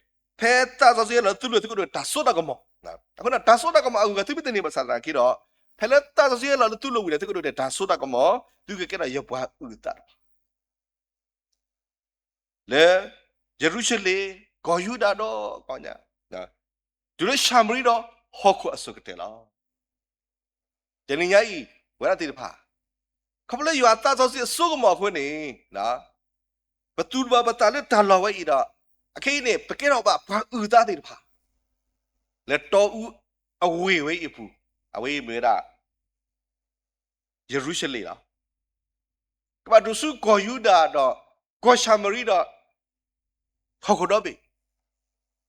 ဖဲသးစီဆှံဟဲလီၤလၢသုလိၤ သုကဒိးန့ၢ်တၢ်စိတၢ်ကမီၤ, အဃိဒီးတၢ်စိတၢ်ကမီၤအဂုၤအဂၤ သုမ့ၢ်တန့ၢ်ဘၣ်ဆၣ်သနာ်က့ဒီး, ဖဲလၢသးစီဆှံဟဲလီၤလၢသုလိၤဝံၤန့ၣ် သုကဒိးန့ၢ်တၢ်စိတၢ်ကမီၤ, သုကကဲထီၣ်ယပှၤအုၣ်သးတဖၣ် လၢယရူၤၡလ့ၣ်, ကီၢ်ယူဒၤဒီးကီၢ်ညါ, တုၤလၢၡၤမရံဒီးဟီၣ်ခိၣ်အဆိကတၢၢ်လီၤ. တနံၤညါအံၤ ပဝဲဒၣ်သ့ၣ်တဖၣ် ခီဖျိလၢယွၤသးစီဆှံအစိကမီၤအဃိန့ၣ်, ပသူၣ်ဘၣ်ပသးလၢတၢ်လီၢ်ဝဲအံၤဒီး, အခဲအံၤန့ၣ် ပကဲထီၣ်ဘၣ်ပှၤအုၣ်သးသ့ၣ်တဖၣ် လၢတီအူအဝ့ၢ်ဝဲအံၤအပူၤ, အဝဲအံၤမ့ၢ်ဝဲဒၣ် ယရူၤၡလ့ၣ်လီၤ. ကဘၣ်ဒိးဆူကီၢ်ယူဒၤဒီး ကီၢ်ၡၤမရံဒီး ဟီၣ်ခိၣ်ဒီဘ့ၣ်,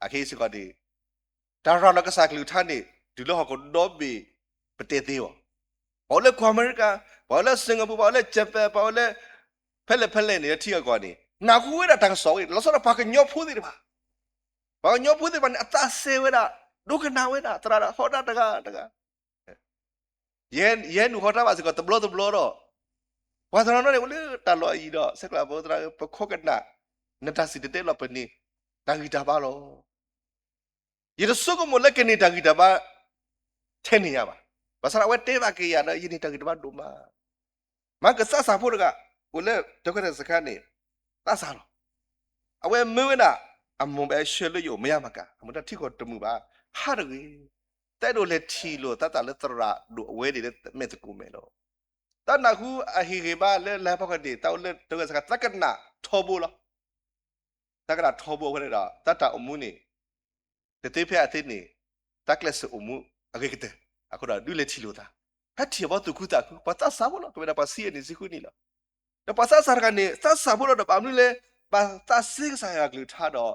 အခဲအံၤစ့ၢ်ကီးန့ၣ် တၢ်ရၤလီၤကစၢ်ကလုၢ်ကထါန့ၣ် တုၤလၢဟီၣ်ခိၣ်ဒီဘ့ၣ် ပတဲသ့အီၤ, ပှၤအိၣ်လၢကီၢ်အမဲရကၤ, ပှၤအိၣ်လၢ Singapore, ပှၤအိၣ်လၢ Japan, ပှၤအိၣ်လၢ ဖဲလဲၣ်ဖဲလဲၣ်န့ၣ် လၢထံဂၤကီၢ်ဂၤန့ၣ် နၢ်ဟူဝဲဒၣ်တၢ်ကစီၣ်ဝဲအံၤ လီၤဆီဒၣ်ပှၤကညီဖိသ့ၣ်တဖၣ်, ပှၤကညီဖိသ့ၣ်တဖၣ်န့ၣ် အသးစဲဝဲဒၣ်, ဒိကနၣ်ဝဲဒၣ် သရၣ်ဒၣ်ဟီၣ်တၢ်တဂၤတဂၤ ယဲနုာ်ဟီၣ်တၢ်ဘၣ်စ့ၢ်ကီးတဘျီတဘျီဒီး, ပှၤတနီၤနီၤန့ၣ် အိၣ်လၢတၢ်လီၢ်အံၤဒီး ဆဲးကျိးဖိသရၣ်ဧၢ, ပခိးကနၣ် နတၢ်စံၣ်တဲၤတဲလီၤ ပန့ၢ်တၢ်ဂံၢ်တၢ်ဘါလီၤ. ယတဆိကမိၣ်လၢကန့ၢ်တၢ်ဂံၢ်တၢ်ဘါ ထဲန့ၣ်ညါဘၣ်. ဘၣ်ဆၣ်ဒီးအဝဲတဲဘၣ်က့ၤယၤဒီး ယန့ၢ်တၢ်ဂံၢ်တၢ်ဘါဒိၣ်မး မၤကစၢ်သးဖိတဂၤ အိၣ်လၢဒုက္ခသည်စခန်းန့ၣ် သးစၢ်လီၤ. အဝဲမၢဝဲဒၣ် အမိၢ်ဘဲဆှၢလၢယအိၣ် မ့ၢ်ယါမၤကၤ အမိၢ်တၢ်ထံကီၢ်တမုာ်ဘၣ် ဟးတဂ့ၤ. တအဲၣ်ဒိးလဲၤထံၣ်လိာ်သးတၢ်လၢသရၣ်ဒိၣ်အဝဲန့ၣ်လၢမဲာ်သကိးမဲာ်လီၤ. တၢ်နၢ်ဟူအဟ့ၣ်ဂ့ၤဘၣ်လၢလဲၤဖီခိၣ်န့ၣ် တၢ်အိၣ်လၢဒုက္ခသည်စခန်း သးကနၣ်ထီဘိလီၤ. တၢ်ကနၣ်ထီဘိအဃိန့ၣ်ဒီး တၢ်တၢ်အိၣ်မူန့ၣ် တသ့ဖဲအသ့န့ၣ် တၢ်ကျဲးစၢးအိၣ်မူအဂ့ၤကတၢၢ် အဃိဒီးဒုးလဲၤထံၣ်လိာ်သး ဟဲထံၣ်အဘီသူၣ်ခုသးခု ပှၤသးစၢ်ဖိလီၤ ကမ့ၢ်ဒၣ်ပှၤဆံးအနံၣ်ဆံဃုနံၣ်လီၤ. ဒီးပှၤသးစၢ်တဂၤန့ၣ် သးစၢ်ဖိလီၤဒီးဘၣ်မနုၤလဲၣ် ဘၣ်သးစဲကစၢ်ယွၤကလုၢ်ကထါဒီး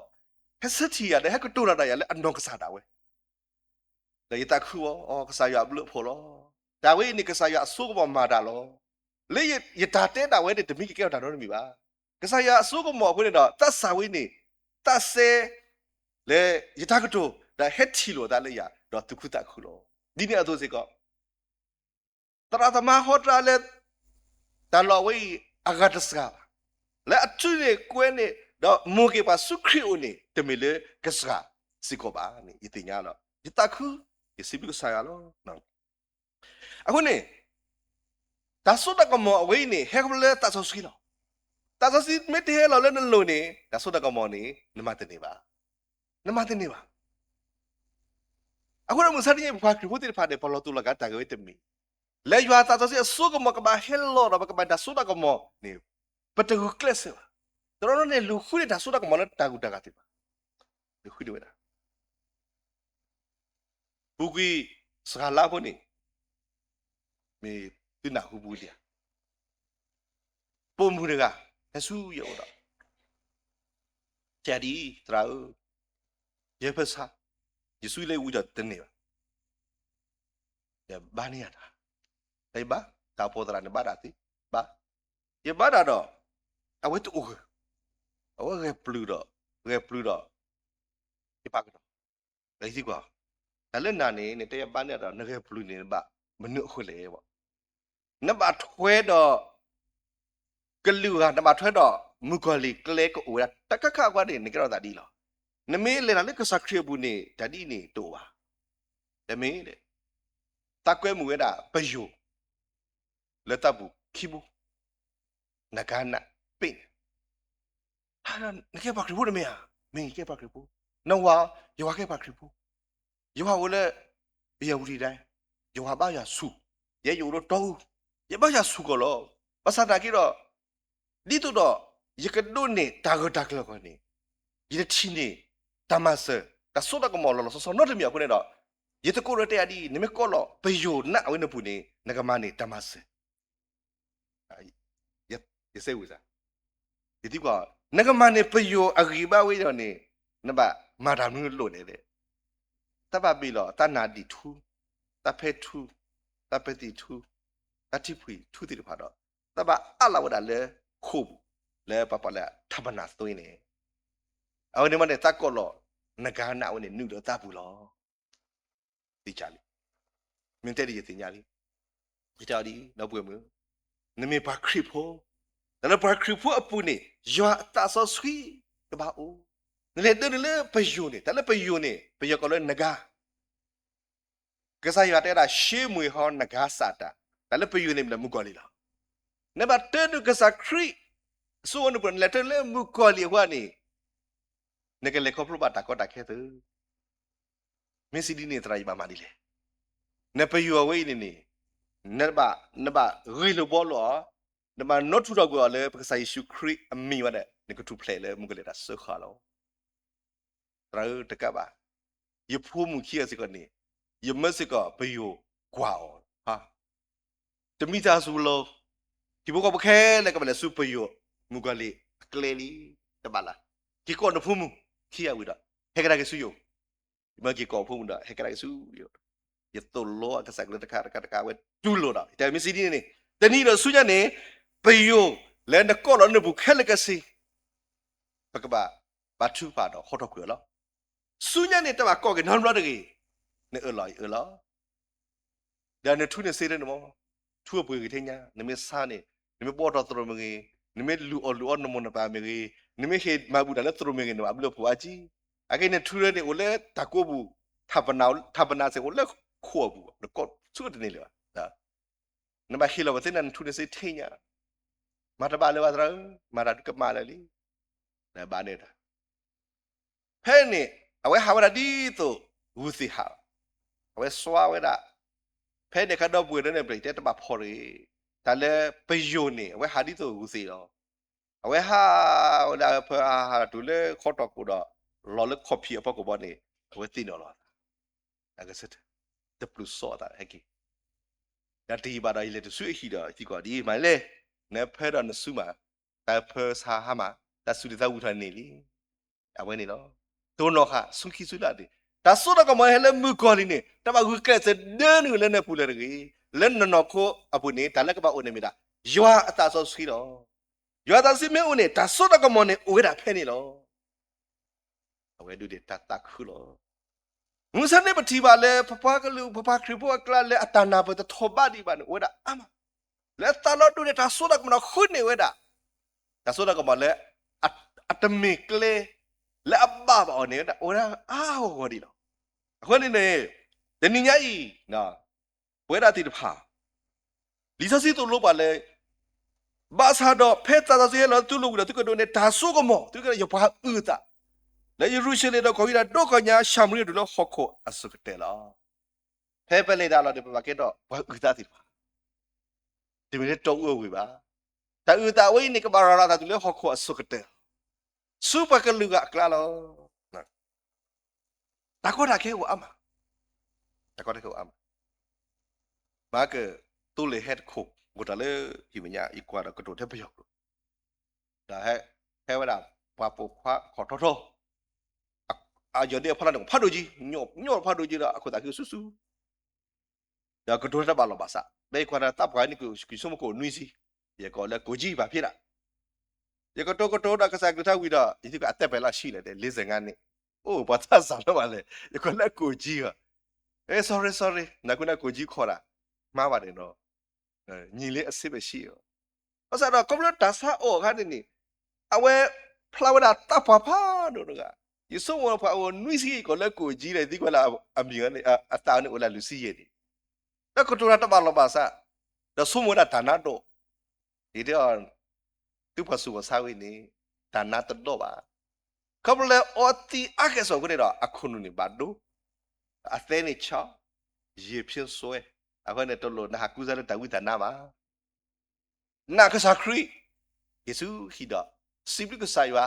ဟဲဆၢထံၣ်ယၤဒီးဟဲကတိၤတၢ်ဒီးယၤလၢအနီၢ်ကစၢ်ဒၣ်ဝဲ ဒီးယသးခုအီၤ ကစၢ်ယွၤအဘျုးအဖှိၣ်လီၤ. တၢ်ဝဲအံၤန့ၣ် ကစၢ်ယွၤအစိကမီၤမၤတၢ်လီၤ. လၢယတၢ်တဲဒၣ်ဝဲန့ၣ် တမ့ၢ်ကကဲထီၣ်တၢ်နီတမံၤဘၣ်. ကစၢ်ယွၤအစိကမီၤအဃိန့ၣ်ဒီး သးစၢ်ဝဲန့ၣ် သးစဲ လၢယတၢ်ကတိၤ ဒီးဟဲထံၣ်လိာ်သးလၢယၤ ဒီးသူၣ်ခုသးခုလီၤ. ဒ်န့ၣ်အသိးစ့ၢ်ကီး သရၣ်သမါဟီတၢ်လၢ တၢ်လီၢ်ဝဲအံၤ အဂၤတစှၤဘၣ်. လၢအထုးန့ၢ်ကွဲန့ၢ် ဒီးမိၢ်က့ၤပှၤဆူခရံာ်အအိၣ်န့ၣ် တမ့ၢ်လၢကစှၤစ့ၢ်ကီးဘၣ်န့ၣ် ယသ့ၣ်ညါလီၤ. ယသးခု ယစံးဘျုးကစၢ်ယွၤလီၤ. အဃိန့ၣ် တၢ်စိတၢ်ကမီၤအဝဲအံၤန့ၣ် ဟဲခီဖျိလၢသးစီဆှံလီၤ. သးစီဆှံမ့ၢ်တဟဲလီၤလၢနလိၤန့ၣ် တၢ်စိတၢ်ကမီၤန့ၣ် နမၤတန့ၢ်ဘၣ်. နမၤတန့ၢ်ဘၣ်. အဃိဒီးမုၢ်ဆါတနံၤ ပှၤခရံာ်ဖိသ့ၣ်တဖၣ်န့ၣ် ပလီၤတူာ်လီၤကာ်တၢ်ဂ့ၢ်ဝဲတမံၤ လၢယွၤသးစီဆှံအစိကမီၤကဘၣ်ဟဲလီၤဒီး ပကဘၣ်တၢ်စိတၢ်ကမီၤန့ၣ် ပတဂုာ်ကျဲးစၢးဘၣ်. တနီၤနီၤန့ၣ် လူၤဃုန့ၢ်တၢ်စိတၢ်ကမီၤလၢတၢ်ဂုၤတၢ်ဂၤသ့ၣ်တဖၣ် လူၤဃုန့ၢ်ဝဲဒၣ် ပူၤကွံာ်စှၤလါဖိန့ၣ် မ့ၢ်သုနၢ်ဟူပူၤဒံးဧါ. ပိာ်မုၣ်တဂၤ ဟဲဆူယအိၣ်ဒီး တဲဒ်အံၤ သရၣ်ဧၢ, ယဲဖၢဆါ ယစုလၢဝံၤဒီးတန့ၢ်ဘၣ်. ယဘါန့ၢ်ယၤတၢ်, တၢ်ယဘါ, တၢ်အိၣ်ဖှိၣ်သရၣ်န့ၣ်ဘါတၢ်သ့, ဘါ, ယဘါတၢ်ဒီး အဝဲတအိၣ်ဂၢၢ်, အဝဲဂဲၤပျုၤဒီး, ဂဲၤပျုၤဒီး, နကဘၣ်ပာ်ကတီၢ်, ဒီးယသံကွၢ်, တၢ်လၢနၤန့ၣ် နတဲယၤဘၣ်န့ၣ်ဒီး နဂဲၤပျုၤန့ၣ် နဘၣ်မနုၤအဃိလဲၣ်. နဘၣ်ထွဲဒီး ကလုာ်ဂၤ နဘၣ်ထွဲဒီး မုၣ်ကီၤလံၢ်ကျဲကအိၣ်ဝဲဒၣ် တၢ်ကခးအဂီၢ်န့ၣ် နကဲထီၣ်သးဒ်အံၤလီၤ. နမ့ၢ်လဲၤတၢ်လၢကစၢ်ခရံာ်အပူၤန့ၣ် တၢ်ဒ်အံၤန့ၣ်တအိၣ်ဘၣ်. တမ့ၢ် သးကွဲမုာ်ဝဲဒၣ်ပယိၤ လၢသးပူၤခံဘိ, နကနၣ်ပ့ၣ်န့ၣ်, နကဲပှၤခရံာ်ဖိတမ့ၢ်ဧါ. မ့ၢ်ကဲပှၤခရံာ်ဖိ, နဝၤ, ယဝၤကဲပှၤခရံာ်ဖိ, ယဝၤအိၣ်လၢ ယဝူၤဒံဒဲ, ယဝၤဘါယွၤဆူၣ်, ယဲယအိၣ်လၢတီအူ, ယဘါယွၤဆူၣ်ကီးလီၤ. ဘၣ်ဆၣ်သနာ်က့ဒီး ဒ်သိးဒီး ယကဒိးန့ၢ်တၢ်ဂၢၢ်တၢ်ကျၢၤအဂီၢ်န့ၣ် ယတထံၣ်န့ၢ် တၢ်မၤစၢၤ တၢ်စိတၢ်ကမီၤလီၤလီၤဆီဆီနီတမံၤအဃိန့ၣ်ဒီး ယသကိးရဲၣ်တဲယၤဒ်အံၤ, နမ့ၢ်ကိးလီၤပယိၤနးဝဲနပူၤန့ၣ် နကမၤန့ၢ်တၢ်မၤစၢၤ ယစဲဝံၤစး, ယသံကွၢ်, နကမၤန့ၢ်ပယိၤအဂံၢ်ဘါဝဲဒီးန့ၣ် နဘၣ်မၤတၢ်မနုၤအလိၣ်န့ၣ်လဲၣ်. တၢ်ဘၣ်ဘ့ၣ်လီၤ တၢ်နါဒံၣ်ထူ, တၢ်ဖဲထူ, တၢ်ပဲသံၣ်ထူ, တၢ်ထံဖှံၣ်ထူသ့ၣ်တဖၣ်ဒီး တၢ်ဘၣ်အးလီၤဝဲဒၣ်လၢခိၣ်ပူၤ လၢပှၤပာ်လၢထးပနၢ်သွ့န့ၣ်, အဝဲန့ၣ်မ့ၢ်န့ၣ် သးကိးလီၤ နကနၣ်ဝဲန့ၣ် နုာ်လီၤသးပူၤလီၤ. သ့ၣ်ညါလံ, မ့ၢ်တဲဒ်ယသ့ၣ်ညါလံ, ယတဲအီၤဒ်အံၤ ဒီပုၢ်ဝဲၢ်မုၣ်, နမ့ၢ်ပှၤခရံာ်ဖိ, တၢ်လၢပှၤခရံာ်ဖိအပူၤန့ၣ် ယွၤအသးစီဆှံကဘၣ်အိၣ်, နလဲၤဒၢနုာ်လၢပယိၤန့ၣ် တၢ်လၢပယိၤန့ၣ် ပယီၤကိးလၢနဂါ ကစၢ်ယွၤတဲဝဲဒၣ် ရှေးမွေဟောင်းနဂါစၢ်တၢ်, တၢ်လၢပယိၤန့ၣ်မ့ၢ်လၢမုၣ်ကီၤလံၢ်လီၤ. နဘၣ်တၢဒုးကစၢ်ခရံာ် အစိအနပူၤ နလဲၤတၢလၢမုၣ်ကီၤလံၢ်အဃိန့ၣ် နကလဲၤခီဖျိဘၣ်တၢ်ကီတၢ်ခဲသ့. မ့ၢ်စံးဒ်န့ၣ် သရၣ်ယဘၣ်မၤဒ်လဲၣ်. နပယိၤအဝဲအံၤန့ၣ်န့ၣ် နဘၣ် နဘၣ်ဂ့ၢ်လိာ်ဘှီလိာ်အီၤ, နဘၣ်နီထူၣ်ထီၣ်ကွံာ်အီၤလၢပကစၢ်ယ့ၣ်ၡူးခရံာ်အမံၤဝဲဒၣ် နကထူၣ်ဖျဲးလၢမုၣ်ကီၤလံၢ်တၢ်စၢဃာ်လီၤ. သရၣ်ဧၢ တကးဘၣ်, ယဖိမုၣ်ခံဂၤစ့ၢ်ကီးန့ၣ် ယမၢစ့ၢ်ကီးပယိၤကွၢ်အီၤ, တမံၤသးစူၤလီၤ. ဟံၣ်ဖိဃီဖိခဲလၢာ် ကဘၣ်လဲၤဆူပယိၤမုၣ်ကီၤလံၢ်အကျဲလံ, တဘၣ်လၢ်. က့ၤကိးနဖိမုၣ်ခံဂၤဝံၤဒီး ဟဲကဒါက့ၤဆူယအိၣ်, ယမၢက့ၤကိးဖိမုၣ်ဒီး ဟဲကဒါက့ၤဆူယအိၣ်, ယသိၣ်လိအကစၢ်ကလုၢ်တခါတခါတခါ အဝဲတူၢ်လိာ်ဒီး ယတဲမ့ၢ်စံးဒ်န့ၣ်န့ၣ်, တနံၤဒီးဆူညါန့ၣ် ပယိၤလၢနကိးလီၤနပူၤခဲလၢာ်ခဲဆ့ ပကဘၣ် ဘါထုကဖၣ်ဒီးဟီထီၣ်ကွံာ်အီၤလီၤ. ဆူညါန့ၣ် တဘၣ်ကိးက့ၤနီတဘျီတဂ့ၤ, နအၢၣ်လီၤယအၢၣ်လီၤ. ဒီးနထူနစ့တန့ၣ်မး, ထူအပှ့ၤဂ့ၤထဲညါ, နမ့ၢ်ဆါန့ၣ် နမ့ၢ်ဘှီထီၣ်သရိာ်မ့ၢ်ဂ့ၤ, နမ့ၢ်လူၤအီၣ်လူၤအီနမိၢ်နပၢ်မ့ၢ်ဂ့ၤ, နမ့ၢ်ဟ့ၣ်မၤဘူၣ်တၢ်လၢသရိာ်မ့ၢ်ဂ့ၤန့ၣ် ဘၣ်ဘျုးအဖှိၣ်အါကံ, အက့န့ၣ်ထူလၢန့ၣ် အိၣ်လၢတၢ်ကိးပူၤ, ထးပနၢ်စ့ၢ်အိၣ်လၢခိၣ်အပူၤ, နကိးဆူကတန့ၢ်လၢၤဘၣ်. နဘၣ်ဟ့ၣ်လီၤပသ့နၤ နထူနစ့ထဲညါ, မၤတဘၣ်လၢၤဘၣ်သရၣ်ဧၢ, မၤတၢ်ဒုးကမၣ်လၢာ်လံ, နဘၣ်န့ၣ်တၢ် ဖဲန့ၣ် အဝဲဟးဝဲဒၣ်ဒ်သိးဂုၢ်သ့ၣ်ဟးလီၤ. အဝဲစွါဝဲဒၣ်, ဖဲန့ၣ်အခါဒီပုၢ်ဝဲၢ်ဒီးန့ၣ် ပျဲတဲတဘၣ်ဖီၣ်တဂ့ၤ, တၢ်လၢပယိၤန့ၣ် အဝဲဟးဒ်သိးဂုၢ်သ့ၣ်လီၤ. အဝဲဟးဝဲဒၣ်ဖဲအဟးတုၤလၢခီတီၢ်ခိၣ်ဒီး လီၤလၢခီၣ်ဖံးအဖီခိၣ်ဘီန့ၣ် အဝဲသ့ၣ်နီၣ်လီၤအသး, အကစၢ်တပျုာ်စီအသးဟဲက့ၤ, ဒီးတယံာ်ဘၣ်ဒီး ယလဲၤတဆူအဟံၣ်ဒီး ယသံကွၢ်ဒ်အံၤ မၤလဲၣ်, နဖၢဒီးနစုမး, တၢ်ဖၢဆါဟါမး, တၢ်စူၤတသးဝံၤထီၣ်န့ၣ်လံ အဝဲန့ၣ်လီၤ. တိၢ်နီၣ်ဃာ် ဆူခံဆူလၢ်ဒံး, တၢ်စိတၢ်ကမီၤဟဲလၢမုၣ်ကီၤလံၢ်န့ၣ် တဘၣ်ဂုာ်ကျဲးစၢးဒၢနုာ်လၢနပူၤလၢၤတဂ့ၤ, လၢနနီၢ်ခိအပူၤန့ၣ် တၢ်လၢကဘၣ်အိၣ်န့ၣ်မ့ၢ်ဒၣ် ယွၤအသးစီဆှံလီၤ. ယွၤအသးစီဆှံမ့ၢ်အိၣ်န့ၣ် တၢ်စိတၢ်ကမီၤန့ၣ် အိၣ်ဝဲဒၣ်ဖဲန့ၣ်လီၤ. အဝဲဒၣ်တၢ်သးခုလီၤ. မုၢ်ဆါန့ၣ်ပထံၣ်ဘၣ်လၢ ပပှၤကလုာ် ပပှၤခရံာ်ဖိအကျါလၢအတၢ်နၢ်ပၢၢ်တထီၣ်ဘးဒံးဘၣ်န့ၣ် အိၣ်ဝဲဒၣ်အါမး, လၢအသးလီၤဒိၣ်န့ၣ် တၢ်စိတၢ်ကမီၤန့ၣ်ဃုန့ၢ်ဝဲဒၣ်, တၢ်စိတၢ်ကမီၤလၢ အတမ့ၢ်ကျဲ လၢအဘၣ်ဘၣ်အီၤန့ၣ်ဝဲဒၣ် အိၣ်ဝဲဒၣ်အါဂီၢ်ဂီၢ်ဒံးလီၤ. အဃိန့ၣ်န့ၣ် တနံၤညါအံၤ ပဝဲဒၣ်သ့ၣ်တဖၣ် လံာ်စီဆှံသိၣ်လိပှၤလၢ ဘၣ်ဆၣ်ဒီးဖဲသးစီဆှံဟဲလီၤတူၢ်လိာ်ဝံၤဒီး သုကဒိးန့ၢ်တၢ်စိကမီၤ, သုကဒိးန့ၢ်ယပှၤအုၣ်သး, လၢယရူၤၡလ့ၣ်ဒီးကီၢ်ယူဒၤ ဒိကီၢ်ညါ ၡၤမရံယၤတုၤလၢဟီၣ်ခိၣ်အစိၤကတၢၢ်လီၤ. ဖဲပလဲၤတၢ်လီၤန့ၣ် ပဘၣ်ကဲထီၣ်ပှၤအုၣ်သးသ့ၣ်တဖၣ်, တမ့ၢ်လၢတီအူအဝ့ၢ်ဘၣ်. တၢ်အုၣ်သးဝဲအံၤန့ၣ် ကဘၣ်ရၤလီၤအသးတုၤလၢဟီၣ်ခိၣ်အစိၤကတၢၢ် ဆူပှၤကလုာ်ဂၤအကျါလီၤ. တၢ်ကီတၢ်ခဲအိၣ်အါမး, တၢ်ကီတၢ်ခဲအိၣ်အါမး. မၤက သိလ့ၣ်ဟဲတခိၣ် အိၣ်တၢ်လၢဟံၣ်မဲာ်ညါ ယကွၢ်ဒီးကတိၤထဲပယီၤကျိာ်, ဒီးဟဲဝဲဒၣ် ပှၤပိာ်ခွါခီၣ်ထီထီ, အယီၢ်ဒ့အဖီလာ်န့ၣ် ဖးဒိၣ်ကံ, ညိၣ်ဖးဒိၣ်ကံဒီး အခိၣ်သးခုဆူၣ်ဆူၣ် ဒီးကတိၤတၢ်ဘၣ်လီၤဘၣ်စး, ဒီးယကွၢ်ဒီးသးပှၢ်န့ၣ် ကဆူၣ်ဆိကမိၣ်ကိၣ်နွံဆံ, ယကိးလၢကိၣ်ကံဘၣ်ဖံးဒၣ်, ယကတိၤကတိၤဒီးကစၢ်ကလုၢ်ကထါဝံၤဒီး ယသံကွၢ်အသက်ပယ်လၢအဆံးလဲၣ်, လေးဆယ့်ငါးနှစ်, အိၣ်ပှၤသးစၢ်လၢဘၣ်လဲၣ်, ယကိးလၢအကိးကၠံဧါ, အဲ sorry sorry နၢ်ကူနၢ်ကိးကၠံခီဒၣ်, မၤဘၣ်န့ၣ်နီၤ, ညီလၢအဆ့ပဆံးဧါ, ဘၣ်ဆၣ်ဒီးခီဖျိတၢ်ဆါအီၣ်အခါန့ၣ်န့ၣ်, အဝဲဖျါဝဲဒၣ်သးပှၢ်ဖးဒိၣ်တဂၤ, ယဆိကမိၣ်ပှၤအိၣ်နွံဆံ ကိးလၢကိးကၠံဒီး သံကွၢ်လၢအမံၤန့ၣ် အသးန့ၣ်အိၣ်လၢလွံၢ်ဆံယဲၢ်န့ၣ်, ဒီးကတိၤတၢ်တဘၣ်လီၢ်ဘၣ်စး, ဒီးဆိကမိၣ်ဝဲဒၣ်တၢ်နါဒိၣ်, ယတဲအီၤ, သုပှၤစူၢ်ကီၢ်ဆါဝဲန့ၣ်, တၢ်နါတဒိၣ်ဘၣ်, ခီဖျိလၢအီသံးအါကဲၣ်ဆိးအဃိန့ၣ်ဒီး အခိၣ်နူာ်န့ၣ်ဘၣ်ဒိ, အသဲန့ၣ်ဆီ, ယံာ်ဖျိစွဲ, အဃိန့ၣ်တလိၣ်နဟးကူစါလၢတၢ်ဝံတၢ်နါဘၣ်. နာ်ကစၢ်ခရံာ်, ယ့ၣ်ၡူးဟံၣ်ဒီး, စံးဘျုးကစၢ်ယွၤ,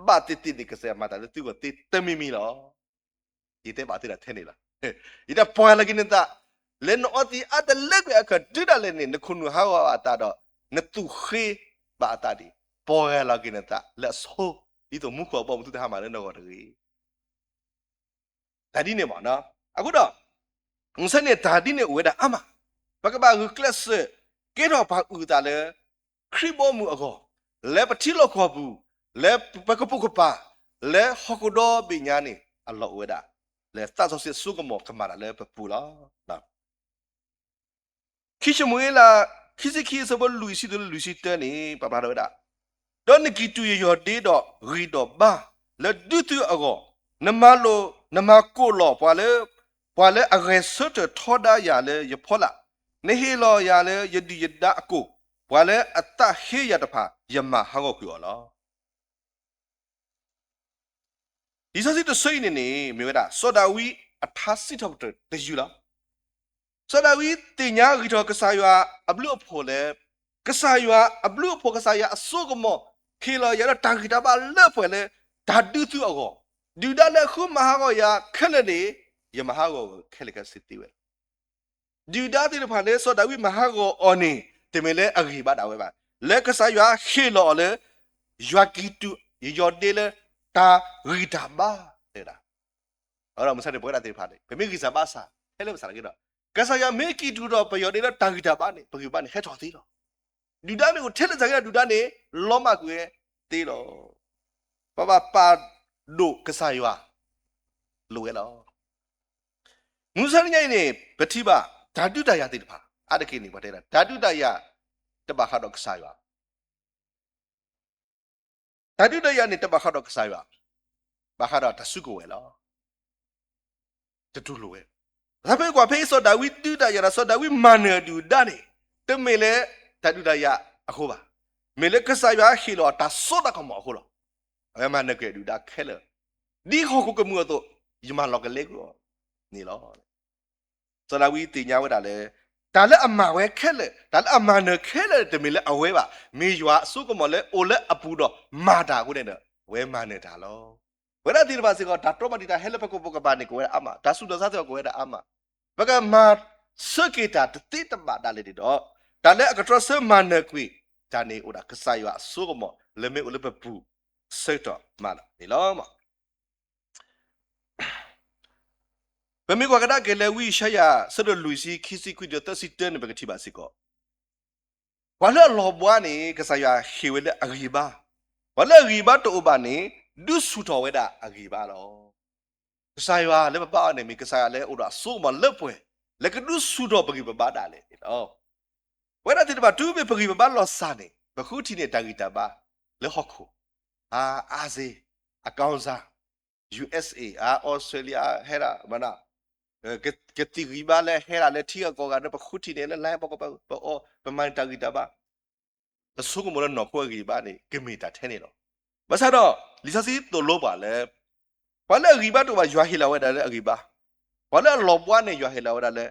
ဘၣ်သ့ၣ်သ့ၣ်န့ၣ် ကစၢ်ယွၤမၤတၢ်လၢသုဂီၢ်သ့တမံၤမံၤလီၤ. ယတဲဘၣ်သုတၢ်ထဲန့ၣ်လီၤ. ယတဲပှၤဂၤလီၤက့ၤနသး, လၢနအီသံးအါတလၢကွံာ်အခၢၣ်တုၤဒၣ်လဲာ်န့ၣ် နခိၣ်နူာ်ဟးဂီၤဘၣ်အသးဒီး, နသူၣ်ဃ့ဘၣ်အသးဒံး, ပှၤဂၤလီၤက့ၤနသးလၢအဆိ, ဒ်သိးမူခိၣ်အဘီအမုၢ်သုတဟါမၢ်လၢနဂီၢ်တဂ့ၤ. တၢ်ဒ်န့ၣ်မ့ၢ်နီၤ, အဃိဒီး, မုၢ်ဆါန့ၣ်တၢ်ဒ်န့ၣ်အိၣ်ဝဲဒၣ်အါမး, ပကဘၣ်ဂုာ်ကျဲးစၢး, ကဲထီၣ်ပှၤအုၣ်သးလၢ, ခရံာ်ဘီမုၢ်အဂီၢ်, လၢပထံလီၢ်ကီၢ်ပူၤ, လၢပကပိာ်ကပၤ, လၢဟီၣ်ခိၣ်ဒီဘ့ၣ်ညါန့ၣ် အလီၢ်အိၣ်ဝဲဒၣ်, လၢသးစီဆှံအစိကမီၤကမၤတၢ်လၢပပူၤလီၤ. ခံၡမူၤအ့လး, ခံဆံခံအဆၢဖိလွံၢ်ဆံတုၤလၢလွံၢ်ဆံတၢန့ၣ် ပာ်ဖျါထီၣ်ဝဲဒၣ်, ဒီးနကံၢ်တူာ်ယယီၢ်ဒ့ဒီးဂံၢ်ဒီးဘါ, လၢဒုးသုအဂီၢ်, နမၤလိာ်, နမၤကိးလီၤပှၤလၢ, ပှၤလၢအဂဲၤဆၢထၢၣ်ထီဒါယၤလၢယဖီလာ်, နဟ့ၣ်လီၤယၤလၢယဒုၣ်ယဒါအကိၢ်, ပှၤလၢအသးဟ့ယၤတဖၣ်, ယမၤဟးဂီၤကွံာ်အီၤလီၤ. လံာ်စီဆှံတဆၢအံၤန့ၣ်န့ၣ် မ့ၢ်ဝဲဒၣ် စီၤဒၤဝံးအထါစံးထီၣ်ပတြၢၤတယုၢ်လီၤ. စီၤဒၤဝံးသ့ၣ်ညါဂံၢ်ထီၣ်ကစၢ်ယွၤအဘျုးအဖှိၣ်လၢ, ကစၢ်ယွၤအဘျုးအဖှိၣ် ကစၢ်ယွၤအစိကမီၤ ဟ့ၣ်လီၤယၤလၢတၢ်ဂံၢ်တၢ်ဘါလၢပှဲၤလၢ တၢ်ဒုးသုအဂီၢ်, ဒုၣ်ဒါလၢအဃုမၤဟးဂီၤယၤခဲလၢာ်န့ၣ်, ယမၤဟးဂီၤခဲလၢာ်ခဲဆ့သ့ဝဲလီၤ. ဒုၣ်ဒါသ့ၣ်တဖၣ်လၢစီၤဒၤဝံးမၤဟးဂီၤအီၤန့ၣ် တမ့ၢ်လၢအဂံၢ်ဘါဒၣ်ဝဲဘၣ်. လၢကစၢ်ယွၤဟ့ၣ်လီၤအီၤလၢ ယွၤကံၢ်တူာ်ယယီၢ်ဒ့လၢတၢ်ဂံၢ်တၢ်ဘါ, တဲဝဲဒၣ်. အဃိဒီးမုၢ်ဆါန့ၣ် ပဝဲဒၣ်သ့ၣ်တဖၣ်န့ၣ် ပမ့ၢ်ဂံၢ်စၢ်ဘါစၢ် ထဲလၢပစၢ်လီၤက့ၤဒီး ကစၢ်ယွၤမ့ၢ်ကံၢ်တူာ်ဒီးပယီၢ်ဒ့လၢတၢ်ဂံၢ်တၢ်ဘါန့ၣ် ပဂံၢ်ဘါန့ၣ်ဟဲထီၣ်သ့လီၤ. ဒုၣ်ဒါမ့ၢ်အိၣ်ထဲလၢပစၢ်က့ၤဒီး ဒုၣ်ဒါန့ၣ် လီၤမၢ်ကွံာ်ဝဲသ့လီၤ. ပဘၣ်ပာ်ဒိၣ်ကစၢ်ယွၤ လိၤဝဲလီၤ. မုၢ်ဆါတနံၤညါအံၤန့ၣ် ပထံၣ်ဘၣ် တၢ်ဒုးတၢ်ယၤသ့ၣ်တဖၣ် အါတက့ၢ်န့ၣ် ပှၤတဲဒၣ် တၢ်ဒုးတၢ်ယၤ တဘၣ်ဃးဒီးကစၢ်ယွၤ တၢ်ဒုးတၢ်ယၤန့ၣ် တဘၣ်ဃးဒီးကစၢ်ယွၤ, ဘၣ်ဃးဒီးတၢ်စုကဝဲၤလီၤ. တတူၢ်လိာ်ဝဲ. တၢ်ဖဲကွၢ်ဖဲအံၤစီၤဒၤဝံးဒုးတၢ်ယၤဒီး စီၤဒၤဝံးမၤနၢၤဒုၣ်ဒါန့ၣ် တမ့ၢ်လၢတၢ်ဒုးတၢ်ယၤအဃိဘၣ်. မ့ၢ်လၢကစၢ်ယွၤဟ့ၣ်လီၤတၢ်စိတၢ်ကမီၤအဃိလီၤ. အဝဲမၤနၢၤကွံာ်ဒုၣ်ဒါခဲလၢာ် ဒ်ဟီၣ်ခိၣ်ကမူၣ်အသိး ယမၤလီၤကလဲကွံာ်အီၤန့ၣ်လီၤ. စီၤဒၤဝံးသ့ၣ်ညါဝဲဒၣ်လၢ တၢ်လၢအမၤဝဲခဲလၢာ် တၢ်လၢအမၤနၢၤခဲလၢာ် တမ့ၢ်လၢအဝဲဘၣ်. မ့ၢ်ယွၤအစိကမီၤလၢအိၣ်လၢအပူၤဒီးမၤတၢ်အဃိန့ၣ်ဒီး အဝဲမၤနၢၤတၢ်လီၤ. ပဝဲဒၣ်သ့ၣ်တဖၣ်စ့ၢ်ကီး တၢ်တြီမၤတံာ်တာ်ဟဲလၢပကပိာ်ကပၤန့ၣ် ကဝဲဒၣ်အါမး, တၢ်ဆူးတၢ်ဆါသ့ၣ်တဖၣ်ကဝဲဒၣ်အါမး, ပကမၤဆၢက့ၤတၢ်တသ့တဘၣ်ဒၣ်လဲာ်န့ၣ်ဒီး တၢ်လၢအကတြီဆၢမၤနၢၤကွံာ်တၢ်န့ၣ် အိၣ်ဒၣ်ကစၢ်ယွၤအစိကမီၤ လၢမ့ၢ်အိၣ်လၢပပူၤဆၢကတီၢ်မးလီၤန့ၣ်လီၤ. ပမ့ၢ်ကွၢ်ကဒါက့ၤလၢဝံယၡါယၤ အဆၢဒိၣ်လွံၢ်ဆံ ခံဆံခွံတုၤသၢဆံတၢန့ၣ် ပကထံၣ်ဘၣ်စ့ၢ်ကီး, ပှၤလၢအလီၤဘှါန့ၣ် ကစၢ်ယွၤဟ့ၣ်ဝဲလၢအဂံၢ်ဘါ, ပှၤလၢအဂံၢ်ဘါတအိၣ်ဘၣ်န့ၣ် ဒုးဆူၣ်ထီၣ်ဝဲဒၣ်အဂံၢ်ဘါလီၤ. ကစၢ်ယွၤလၢပဘါအီၤန့ၣ် မ့ၢ်ကစၢ်ယွၤလၢအိၣ်ဒီးအစိကမီၤလၢပှဲၤ လၢကဒုးဆူၣ်ထီၣ်ပဂံၢ်ပဘါဒၣ်လဲာ်န့ၣ်လီၤ. ပဝဲဒၣ်သ့ၣ်တဖၣ် တုၤမ့ၢ်ပဂံၢ်ပဘါလီၤစၢ်န့ၣ် ပဃုထံၣ်န့ၢ်တၢ်ဂံၢ်တၢ်ဘါလၢဟီၣ်ခိၣ်, အါစ့, အကီၢ်စၢ်, USA, အ Australia ဟဲဒၣ်, ကသံၣ်ဂံၢ်ဘါလၢဟဲဒၣ်လၢထံဂၤကီၢ်ဂၤဒီး ပဃုထံၣ်န့ၢ်လၢ line ပကပၤ ပအီၣ် ပမၤန့ၢ်တၢ်ဂံၢ်တၢ်ဘါ အစိကမီၤလၢနီၢ်ခိအဂံၢ်ဘါန့ၣ် ကမ့ၢ်တၢ်ထဲန့ၣ်လီၤ. ဘၣ်ဆၣ်ဒီး လံာ်စီဆှံသိၣ်လိပှၤလၢ ပှၤလၢအဂံၢ်ဘါတအိၣ်ဘၣ် ယွၤဟ့ၣ်လီၤဝဲဒၣ်လၢအဂံၢ်ဘါ, ပှၤလၢအလီၤဘှါန့ၣ် ယွၤဟ့ၣ်လီၤဝဲဒၣ်လၢ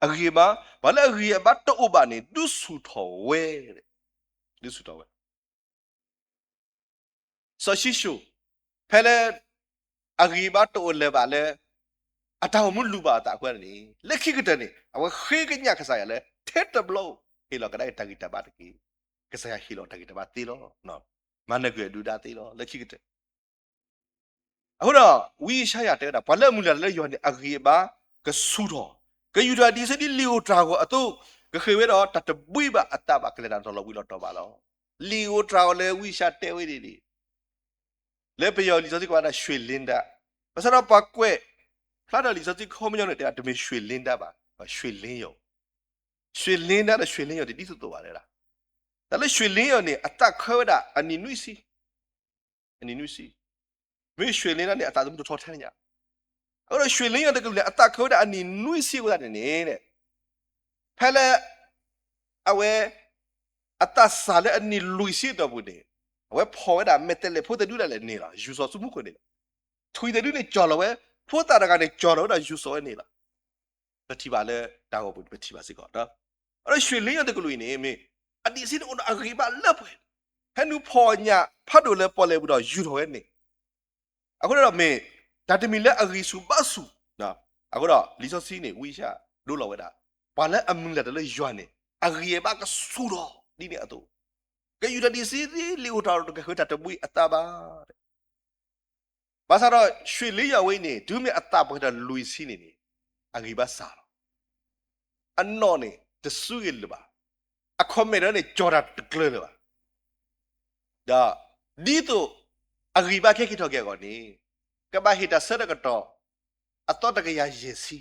အဂံၢ်အဘါ, ပှၤလၢအဂံၢ်အဘါတအိၣ်ဘၣ်န့ၣ် ဒုးဆူၣ်ထီၣ်ဝဲ, ဒုးဆူၣ်ထီၣ်ဝဲ စီၤၡံၣ်ၡိၣ် ဖဲလၢ အဂံၢ်အဘါတအိၣ်လၢၤဘၣ်လၢ အတၢ်အိၣ်မူလူၤဘၣ်အသးအဃိန့ၣ် လၢခံကတၢၢ်န့ၣ် အဝဲဃ့ကညးကစၢ်ယွၤလၢ ထဲတဘျီ ဟ့ၣ်လီၤကဒါက့ၤတၢ်ဂံၢ်တၢ်ဘါတက့ၢ်. ကစၢ်ယွၤဟ့ၣ်လီၤတၢ်ဂံၢ်တၢ်ဘါသ့လီၤ. မၤနၢၤကွံာ်အဒုၣ်ဒါသ့လီၤ လၢခံကတၢၢ် အဃိဒီး ဝံယၡါယၤတဲဝဲဒၣ် ပှၤလၢအမုၢ်လၢ်လၢယွၤန့ၣ် အဂံၢ်အဘါကဆူၣ်ထီၣ်, ကယူၤထီၣ်ဒ်ဆၢဒ်လံာ်ဧိၤတြၤဧိၤအသိး, ကဃ့ၢ်ဝဲဒီးတၢ်တဘှံးဘၣ်အသးဘၣ် ကလဲၤတၢ်နီလီၤဘှံးလီၤတီၤဘၣ်လီၤ. လံာ်ဧိၤတြၤဧိၤလၢဝံယၡါယၤတဲဝဲန့ၣ်န့ၣ် လၢပယီၤလံာ်စီဆှံကိးဝဲဒၣ် ရွှေလင်းတ ဘၣ်ဆၣ်ဒီးပှၤကွဲးဖျါထီၣ်လံာ်စီဆှံခီပညီန့ၣ် တဲဒၣ်တမ့ၢ်ရွှေလင်းတၢ်ဘၣ်, ရွှေလင်းရောင်, ရွှေလင်းတၢ်ဒီးရွှေလင်းရောင်န့ၣ် တဒ်သိးသိးဘၣ်တဲဒၣ်. တၢ်လၢရွှေလင်းရောင်န့ၣ် အသးခၢဝဲဒၣ်အနံၣ်နွံဆံ, အနံၣ်နွံဆံ, မ့ၢ်ရွှေလင်းတၢ်န့ၣ် အသးသမူတထီထဲန့ၣ်ညါ. အဃိဒီးရွှေလင်းရောင်တကလုာ်န့ၣ် အသးခၢဝဲဒၣ်အနံၣ်နွံဆံအဃိသတးန့ၣ်န့ၣ် ဖဲလၢ အဝဲ အသးစၢ်လၢအနံၣ်လွံၢ်ဆံအတီၢ်ပူၤန့ၣ် အဝဲဖီၣ်ဝဲဒၣ်မဲာ်တဲးလဲးဖိတဒုဒၣ်လဲာ်န့ၣ်လီၤ. ယူၤစီၤဆူမူခိၣ်န့ၣ်လီၤ. ထွံၣ်တဒုန့ၣ်ကၠီၣ်လီၤဝဲ, ဖိသၣ်တဂၤန့ၣ်ကၠီၣ်လီၤဝဲဒီးယူၤစီၤဝဲန့ၣ်လီၤ. ပထံၣ်ဘၣ်လၢတၢ်ဂီၤပူၤန့ၣ် ပထံၣ်ဘၣ်စ့ၢ်ကီး. အဃိဒီးရွှေလင်းရောင်တကလုာ်အံၤန့ၣ် မ့ၢ်အဒံးဆှံန့ၣ်အိၣ်ဒီးအဂံၢ်ဘါလၢပှဲၤ, ဟဲနုာ်ဖီၣ်ညၣ်ဖးဒိၣ်လၢပီၣ်လဲၣ်ပူၤဒီးယူၤထီၣ်ဝဲန့ၣ် အဃိဒီးမ့ၢ် တၢ်တမံၤလၢအဂံၢ်ဆူၣ်ဘါဆူၣ်, အဃိဒီးလံာ်စီဆှံန့ၣ် ဝံယၡါယၤဒိလီၤဝဲဒၣ် ပှၤလၢအမုၢ်လၢ်တၢ်လၢယွၤန့ၣ် အဂံၢ်အဘါကဆူၣ်ထီၣ်ဒ်န့ၣ်အသိး, ကယူၤတၢ်ဒံးဆှံလံာ်အိၣ်ထီၣ်တကဃၢၤတၢ်တဘှံးအသးဘၣ်. ဘၣ်ဆၣ်ဒီးရွှေလင်းရောင်ဝဲအံၤန့ၣ် တုၤမ့ၢ်အသးပှဲၤထီၣ်လွံၢ်ဆံန့ၣ်န့ၣ် အဂံၢ်ဘါစၢ်လီၤ. အနီၣ်န့ၣ်တစူဂ့ၤလၢၤဘၣ်. အခီၣ်မဲာ်ဒီးန့ၣ်ကၠီၣ်တၢ်တကျၢၤလၢၤဘၣ်. ဒီးဒ်သိးအဂံၢ်ဘါကဟဲက့ၤထီၣ်က့ၤအဂီၢ်န့ၣ် ကဘၣ်ဟ့ၣ်တၢ်ဆၢတၢ်ကတီၢ် အသီတကယၤယဲၢ်ဆံ,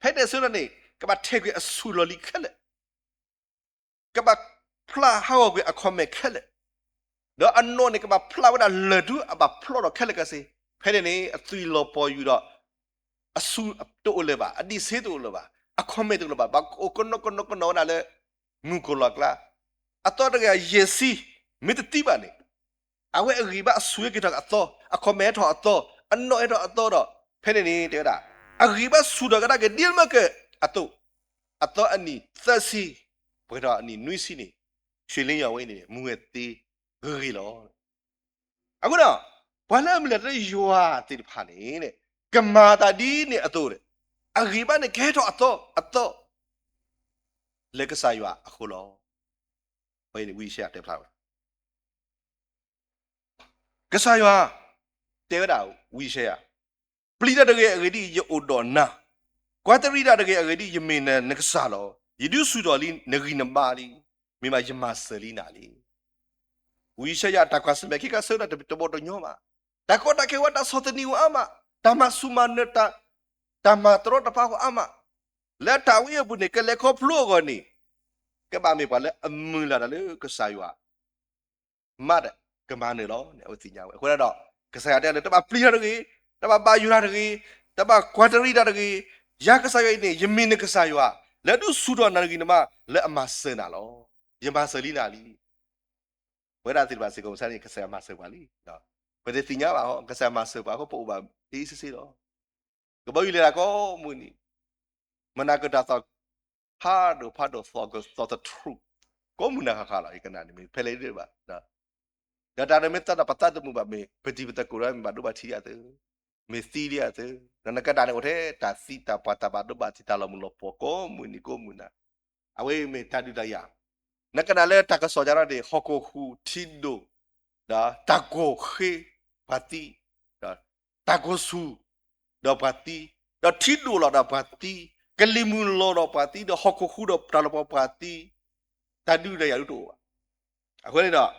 ဖဲန့ၣ်အဆၢကတီၢ်န့ၣ် ကဘၣ်ထဲးကွံာ်အဆူၣ်လီၢ်လံၤခဲလၢာ်, ကဘၣ်ဖျါဟးဂီၤကွံာ်အခီၣ်မဲာ်ခဲလၢာ်, ဒီးအနီၣ်န့ၣ် ကဘၣ်ဖျါဝဲဒၣ်လၢၢ်ဒုအဘၣ်ဖျီၣ်ထီၣ်ခဲလၢာ်ကစ့, ဖဲန့ၣ်န့ၣ် အသွံၣ်လီၤပှီၢ်ယူၤဒီး အဆူၣ်တအိၣ်လၢၤဘၣ်, အဒံးဆှံတအိၣ်လၢၤဘၣ်, အခီၣ်မဲာ်တအိၣ်လၢၤဘၣ်, ဘၣ်အိၣ်ကနီၤကနီၤကနီၤဝဲဒၣ်လၢ မုၢ်ကိၢ်လီၤကျါ, အသီတကယၤယဲၢ်ဆံ မ့ၢ်တသံဘၣ်န့ၣ် အဝဲအဂံၢ်ဘါအဆူၣ်ဟဲက့ၤထီၣ်အသီ, အခီၣ်မဲာ်ဟဲထီၣ်အသီ, အနီၣ်ဟဲထီၣ်အသီဒီး ဖဲန့ၣ်န့ၣ် တဲဝဲဒၣ် အဂံၢ်ဘါဆူၣ်ထီၣ်ကဒါက့ၤဒ်လၢမ့ၢ်ကဲအသိး, အသီအနံၣ်သၢဆံ ပှဲၤထီၣ်အနံၣ်နွံဆံန့ၣ် ရွှေလင်းရောင်ဝဲအံၤန့ၣ် မူဝဲသ့ဂ့ၤဂ့ၤလီၤ. အဃိဒီး ပှၤလၢအမုၢ်လၢ်တၢ်လၢယွၤသ့ၣ်တဖၣ်န့ၣ် ကမၤအသးဒ်န့ၣ်အသိးန့ၣ် အဂံၢ်ဘါန့ၣ်ကဟဲထီ၁်အသီအသီ လၢကစၢ်ယွၤအဃိလီၤ. ဝဲအံၤန့ၣ်ဝံယၡါယၤတဲဖျါဝဲ ကစၢ်ယွၤ တဲဝဲဒၣ်ဝံယၡါယၤ, ပျံၤတၢ်တဂ့ၤ အဂ့ၢ်ဒ်အံၤ, ယအိၣ်ဒီးနၤ, ကွၢ်တရံးတၢ်တဂ့ၤအဂ့ၢ်ဒ်အံၤ, ယမ့ၢ်နနကစၢ်လီၤ. ယဒုးဆူၣ်ထီၣ်လံနဂံၢ်နဘါလံ, မ့ၢ်ဘၣ်ယမၤစၢၤလံနၤလံ. ဝံယၡါယၤတၢ်ကွၢ်ဆၢၣ်မဲာ် ခဲကဆၢဒၣ်တဘီတညီဘၣ်. တၢ်ကီတၢ်ခဲဝဲတၢ်ဆီၣ်သနံးဝဲအါမး, တၢ်မၤဆူၣ်မၤနၢၤ, တၢ်မၤတရီတပါဝဲအါမး, လၢတၢ်ဝဲအံၤအပူၤန့ၣ် ကလဲၤခီဖျိအဂီၢ်န့ၣ် ကဘၣ်မ့ၢ်ပှၤလၢအမုၢ်လၢ်တၢ်လၢကစၢ်ယွၤ မးဒီးကမၤနၢၤလီၤန့ၣ် အဝဲသ့ၣ်ညါဝဲ. အဃိဒီး ကစၢ်ယွၤတဲလၢ တဘၣ်ပျံၤတၢ်တဂ့ၤ, တဘၣ်ဘၣ်ယိၣ်တၢ်တဂ့ၤ, တဘၣ်ကွၢ်တရံးတၢ်တဂ့ၤ. ယၤကစၢ်ယွၤအံၤန့ၣ် ယမ့ၢ်နကစၢ်ယွၤ လၢဒုးဆူၣ်ထီၣ်နၤနဂံၢ်နဘါ လၢအမၤစၢၤနၤလီၤ. ယမၤစၢၤလံနၤလံ. ပဝဲဒၣ်သ့ၣ်တဖၣ်စ့ၢ်ကီး မုၢ်ဆါန့ၣ် ကစၢ်ယွၤမၤစၢၤပှၤလံ. ပတသ့ၣ်ညါဘၣ်ဟီ ကစၢ်ယွၤမၤစၢၤပှၤအဃိ ပအိၣ်ဘၣ်တ့ဆ့ဆ့လီၤ. ကဘီယူၤလဲၤတၢ်ကိးမုၢ်နံၤ, မနၤကတၢ်သီၣ် ဖးဒိၣ်ဖးဒိၣ်သီၣ်ကသီၣ်သထြူး ကိးမုၢ်နၤဃၣ်ဃၣ်လီၤ. ယကနၣ်န့ၣ် မ့ၢ်ဖဲလဲၣ်ဒ်ဘၣ်, ဒီးတၢ်န့ၣ်မ့ၢ်သးဒီးပသးသမူဘၣ် မ့ၢ်ပတံၤပသကိးဒီး မ့ၢ်ဘၣ်ဒိဘၣ်ထံးဒ်အသိး, မ့ၢ်သံဒ်အသိး, ဒီးနကနၣ်န့ၣ်အိၣ်ထဲတၢ်သံတၢ်ပှၢ်တၢ်ဘၣ်ဒိဘၣ်ထံး တၢ်လီၤမုၢ်လီၤပှီၢ် ကိးမုၢ်နံၤကိးမုၢ်နၤ. အဝဲမ့ၢ်တၢ်ဒုးတၢ်ယၤ, နကနၣ်လၢတၢ်ကစီၣ်ညါဒီးန့ၣ် ဟီၣ်ခိၣ်ဟူးထံဒိၣ်, ဒီးတၢ်ကိၢ်ဃ့ပှၤသံ, ဒီးတၢ်ကိၢ်ဆူၣ်ဒီးပှၤသံ, ဒီးထံဒိၣ်လီၤဒီးပှၤသံ, ကလံၤမုၢ်လီၤဒီးပှၤသံ, ဒီးဟီၣ်ခိၣ်ဟူးဒီးတၢ်လီၤပှီၢ်ပှၤသံ, တၢ်ဒုးတၢ်ယၤဒုးတအိၣ်ဘၣ်. အဃိန့ၣ်ဒီး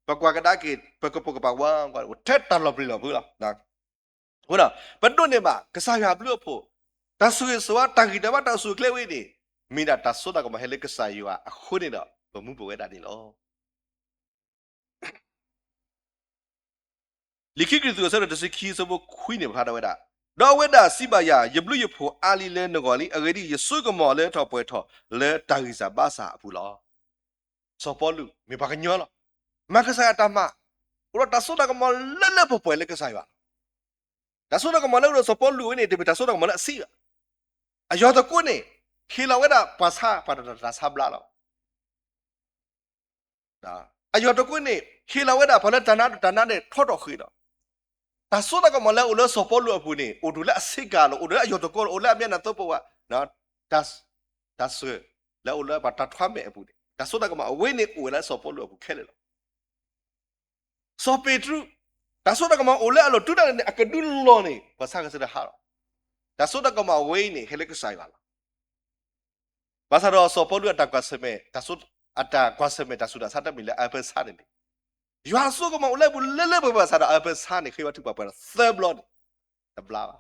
ပကွၢ်ကဒါက့ၤ ပကပိာ်ကပၤဝါ ထဲတၢ်လီၤပျံၤလီၤဖုးလီၤ. အဃိဒီး ပဒိးန့ၢ်ဘၣ် ကစၢ်ယွၤအဘျုးအဖှိၣ်, တၢ်ဆိၣ်ဂ့ၤဆိၣ်ဝါ တၢ်ဂံၢ်တၢ်ဘါတၢ်အိၣ်ဆူၣ်အိၣ်ချ့ဝဲန့ၣ် မ့ၢ်ဒၣ်တၢ်စိတၢ်ကမီၤဟဲလၢကစၢ်ယွၤအဃိန့ၣ်ဒီး ပမူပဝဲဒၣ်န့ၣ်လီၤ. လံာ်ခံကရံၣ်သူး အဆၢဒိၣ်တဆံခံ အဆၢဖိခွံန့ၣ် ဖျါထီၣ်ဝဲဒၣ်, ဒီးအဝဲဒၣ်စံးဘၣ်ယၤ, ယဘျုးယဖှိၣ်အါလံလၢနဂီၢ်လံ, အဂ့ၢ်ဒ်အံၤ, ယစိကမီၤလၢထီၣ်ပှဲၤထီၣ်လၢတၢ်ဂံၢ်စၢ်ဘါစၢ်အပူၤလီၤ. စီၤပီလူး မ့ၢ်ပှၤကညီလီၤ. မၤကစၢ်ယွၤတၢ်မၤ, အိၣ်ဒီးတၢ်စိတၢ်ကမီၤလၢလၢပှဲၤပှဲၤလၢကစၢ်ယွၤလီၤ. တၢ်စိတၢ်ကမီၤလၢအိၣ်ဒီးစီၤပီလူးဝဲန့ၣ် တမ့ၢ်တၢ်စိတၢ်ကမီၤလၢအဆံးဘၣ်. အယီၤတကိးန့ၣ် ဟ့ၣ်လီၤဝဲဒၣ်ပှၤဆါ ပှၤတၢ်တၢ်ဆါဘျါလီၤ. အယီၤတကိးန့ၣ် ဟ့ၣ်လီၤဝဲဒၣ်ပှၤလၢတၢ်နါတၢ်နါန့ၣ် ထီထီၣ်ဃ့ၢ်ဒီး တၢ်စိတၢ်ကမီၤလၢအိၣ်လၢစီၤပီလူးအပူၤန့ၣ် အိၣ်ဒၣ်လၢအဆ့ကၤလီၤ, အိၣ်ဒၣ်လၢအယီၤတကိးလီၤ, အိၣ်လၢအမဲာ်နၢ်သပှၢ်ဝဲ, တၢ်, တၢ်စၢၤလၢအိၣ်လၢပှၤတၢ်ထွါမဲာ်အပူၤန့ၣ် တၢ်စိတၢ်ကမီၤအဝဲန့ၣ်အိၣ်ဝဲလၢစီၤပီလူးအပူၤခဲလၢာ်လီၤ. စီၤပ့းတရူး တၢ်စိတၢ်ကမီၤအိၣ်လၢအလိၤတုၤဒၣ်လဲာ်န့ၣ် အကဒုးလီၤန့ၣ် ပှၤဆါကစၢၢ်တဟးလီၤ. တၢ်စိတၢ်ကမီၤအဝဲအံၤန့ၣ် ဟဲလၢကစၢ်ယွၤလီၤ. ဘၣ်ဆၣ်ဒီးစီၤပီလူးအတၢ်ကွၢ်ဆၢၣ်မဲာ်, အတၢ်ကွၢ်ဆၢၣ်မဲာ်တၢ်ဆူးတၢ်ဆါတမံၤလၢအအၢပၢဆါန့ၣ်န့ၣ်, ယွၤအစိကမီၤအိၣ်လၢအပူၤလၢလၢပှဲၤပှဲၤဘၣ်ဆၣ်ဒီးအအၢပၢဆါန့ၣ် ဃ့ဘါထုကဖၣ်ပှဲၤဒီးသၢဘျီန့ၣ် တဘျါဘၣ်.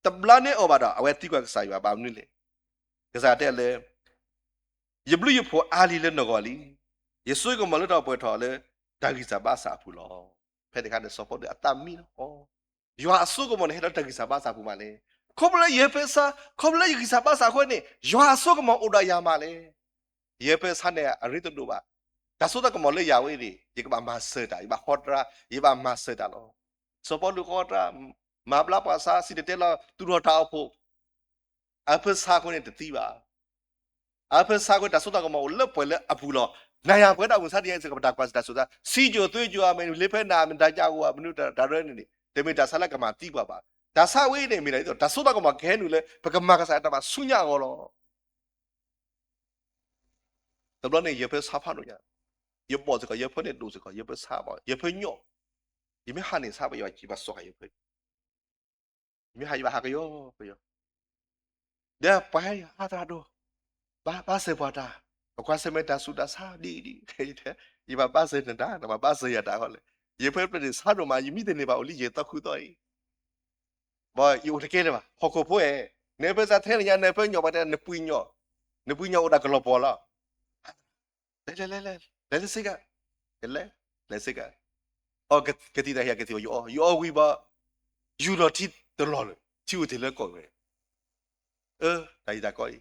တဘျါန့ၢ်အီၤဘၣ်ဒီး အဝဲသံကွၢ်ကစၢ်ယွၤဘၣ်မနုၤလဲၣ်. ကစၢ်ယွၤတဲလၢ ယဘျုးယဖှိၣ်အါလံလၢနဂီၢ်လံ. ယဆိကမိၣ်လၢထီၣ်ပှဲၤထီၣ်လၢ တၢ်ဂံၢ်စၢ်ဘါစၢ်အပူၤလီၤ. ဖဲန့ၣ်အခါန့ၣ် စီၤပီလူးအသးမံလီၤ. ယွၤအစိကမီၤန့ၣ် ဟဲလၢတၢ်ဂံၢ်စၢ်ဘါစၢ်အပူၤမးလဲၣ်. ခီဖျိလၢယဟၢဖၢဆါ, ခီဖျိလၢယဂံၢ်စၢ်ဘါစၢ်အဃိန့ၣ် ယွၤအစိကမီၤအိၣ်ဒီးယၤမးလဲၣ်. ယဟၢဖၢဆါန့ၣ် အရ့တဒိၣ်ဘၣ်. တၢ်စိတၢ်ကမီၤလၢယၤဝဲန့ၣ် ယကဘၣ်မၤစၢၤတၢ်, ယဘၣ်ဃီတြါ, ယဘၣ်မၤစၢၤတၢ်လီၤ. စီၤပီလူးဃီတြါ, မၤဘျါပှၤဆါ, စံၣ်တဲၤတဲလီၤ, သူၣ်ထီၣ်တၢ်အိၣ်ဖှိၣ်, အဟၢဖၢဆါအဃိန့ၣ်တသံဘၣ်. အဟၢဖၢဆါအဃိန့ၣ် တၢ်စိတၢ်ကမီၤအိၣ်လၢပှဲၤလၢအပူၤလီၤ. နၤယၤပှဲၤဒၣ်အမုၢ်ဆါတနံၤအံၤစ့ၢ်ကီး ပတၢ်ကွၢ်စၢ်တၢ်စိၤတၢ်ဆါ, စံၣ်ကိၤသွ့ကိၤ အမ့ၢ်လ့ဖဲနၤ မ့ၢ်တၢ်ယၢ်ဂီၤ မနုၤတၢ်ရၢန့ၣ်န့ၣ် တမ့ၢ်တၢ်ဆါလၢကမၤသံပှၤဘၣ်. တၢ်ဆါဝဲအံၤန့ၣ် မ့ၢ်ဒၣ်ဒ်သိး တၢ်စိတၢ်ကမီၤကဟဲနုာ်လၢ ပကမၤကစၢ်ယွၤတၢ်ဘၣ်ဆူညါအဂီၢ်လီၤ. တဘျီန့ၣ် ယဟၢဖၢဆါဖးဒိၣ်ညါ, ယဘီၣ်စ့ၢ်ကီး ယဟၢဖၢန့ၣ်ဒိၣ်စ့ၢ်ကီး ယဟၢဖၢဆါဘၣ်, ယဟၢဖၢညီၣ်, ယမ့ၢ်ဟးန့ၣ်ဆါဘၣ် ယဘၣ်စီၣ်ဃာ်ယဟၢဖၢ ယမ့ၢ်ဟး ယဘၣ်ဟးကယီကယီ, ဒီးပှၤဟဲအါသရၣ်ဒိၣ်, ဘၣ်ဘၣ်စၢၤပှၤတၢ်, ပကွၢ်ဆၢၣ်မဲာ်တၢ်ဆူးတၢ်ဆါဒ်အံၤဒ်အံၤ, ယဘၣ်ဘၣ်စၢၤနတၢ်, နဘၣ်ဘၣ်စၢၤယၤတၢ်ဃီလဲၣ်. ယဟၢဖၢပျဲၢ်န့ၣ်ဆါဒိၣ်မး ယမံတန့ၢ်ဘၣ်အိၣ်လံယသီခူသီအံၤ, ဘၣ်ယအိၣ်တကဲလၢၤဘၣ် ဟီၣ်ခိၣ်ဖိဧၢ, နဟၢဖၢဆါထဲန့ၣ်ညါ နဟၢဖၢညီၣ်ပှၤတဲ နပှ့ၤညီၣ်, နပှ့ၤညီၣ်အိၣ်ဒၣ်ကလီၤပှီၤလီၤ. လဲၤလဲၤလဲၤလဲၤ လဲၤလၢစ့ၢ်ကီး, ကလဲၤ, လဲၤစ့ၢ်ကီး, အီ ကသံၣ်သရၣ်ဟ့ၣ်ယၤကသံၣ်ဘီ ယအီ ယအီဝံၤဘၣ်, ယူၢ်လီၤထံတလီၢ်လၢၤ ထံအိၣ်တ့ၢ်လၢကီၢ်ဝဲ, အၢ တၢ်အံၤတၢ်ကီ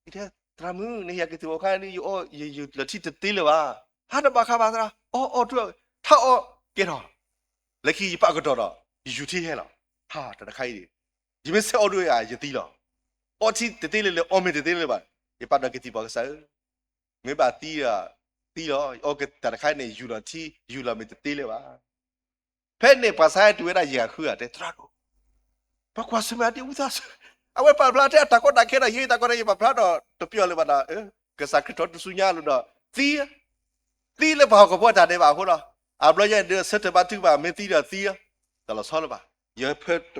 အံၤ, ယတဲ သရၣ်မုၣ် နဟ့ၣ်ယၤကသံၣ်ဘီခါန့ၣ် ယအီ ယယူၢ်လီၤထံတသ့လၢၤဘၣ်, ဟါတဘၣ်ဃးဘၣ်သရၣ် အီအီထူ ထါအီကဲထီၣ်, လၢခံယပာ်ကတီၢ်ဒီး ယယူၢ်ထံဟဲလီၤ, ဟါတၢ်တခါအံၤ, ယမ့ၢ်ဆဲးအီဒိၣ်ယၤ ယသံလီၤ, အီထံတသ့လၢၤလၢၤ အီမ့ၢ်တသ့လၢၤဘၣ်, ယပာ်ဒီးကသံၣ်ဘီကစၢ်ဧၢ မ့ၢ်ဘၣ်သံဒီး သံလီၤ, အီကတၢ်တခါန့ၣ် ယူၢ်လီၤထံ ယူၢ်လီၤမ့ၢ်တသ့လၢၤဘၣ်. ဖဲန့ၣ် ပှၤဆါဟဲတုၤဝဲဒၣ်ယဲၢ်ဂၤဃုဂၤတဲ သရၣ်ဒိၣ်, ပှၤကွၢ်ဆၢၣ်မဲာ်ဒ်ဝံသးစူၤ, အဝဲပာ်ဖျါတဲအတၢ်ကီတၢ်ခဲဒီး ယဲတၢ်ကီဒီး ယပာ်ဖျါဒီးတပျီလၢၤဘၣ်ဒီး ကစၢ်ခရံာ်ထီၣ်တဆူညါလီၤဒီး သံ, သံလၢပှၤဟီၣ်ခိၣ်ဖိအတၢ်ဒဲးဘးအဃိလီၤ. အဘျီညါဒုးဆၢထၢၣ်ဘါထုကဖၣ် မ့ၢ်သံဒီးသံ, တၢ်လီၤဆီလၢၤဘၣ်. ယဖၢ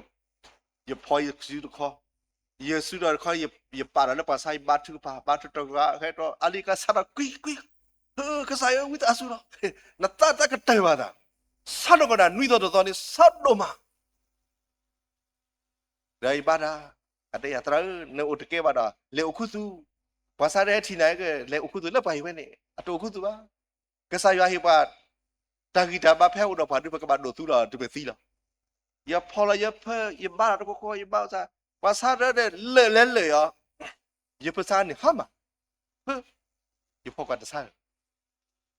ယဖီယစုတခီ, ယစုဒီးတခီ, ယပာ်ဒီးလၢပှၤဆါ ယဘါထုကဖၣ် ဘါထုတဂၤ ဟဲဒီးအါလံကါဆါဒီးကွံကွံ, ကစၢ်ယွၤဝံသးစူၤလီၤ, နသးတၢ်ကတၢၢ်ဘၣ်သး, ဆါဒိၣ်မးဒၣ် နွံသီတသီန့ၣ် ဆါဒိၣ်မး ဒီးယဘါတၢ်, အတဲယၤသရၣ်ဧၢ နအိၣ်တကဲဘၣ်ဒီး လဲၤအိၣ်ခူသူၣ်, ပှၤဆါတဟဲထံၣ်နၤကလဲၤအိၣ်ခူသူၣ်လၢပှၤဟံၣ်ဝဲန့ၣ် အတအိၣ်ခူသူၣ်ဘၣ်. ကစၢ်ယွၤဟ့ၣ်ပှၤ တၢ်ဂံၢ်တၢ်ဘါဖဲအိၣ်ဒီးပှၤဒုး ပကဘၣ်ဒိးသူလီၤ တုၤပသံလီၤ. ယဖီလီၤယဖၢ ယဘါလီၤတခီခီ ယဘါအီၤ, ပှၤဆါတဟဲလၢာ်လဲၤလၢာ်အီၤ, ယဖၢဆါန့ၣ်ဟါမၢ်, ဖၢ, ယဖီကွၢ်တဆါဧၢ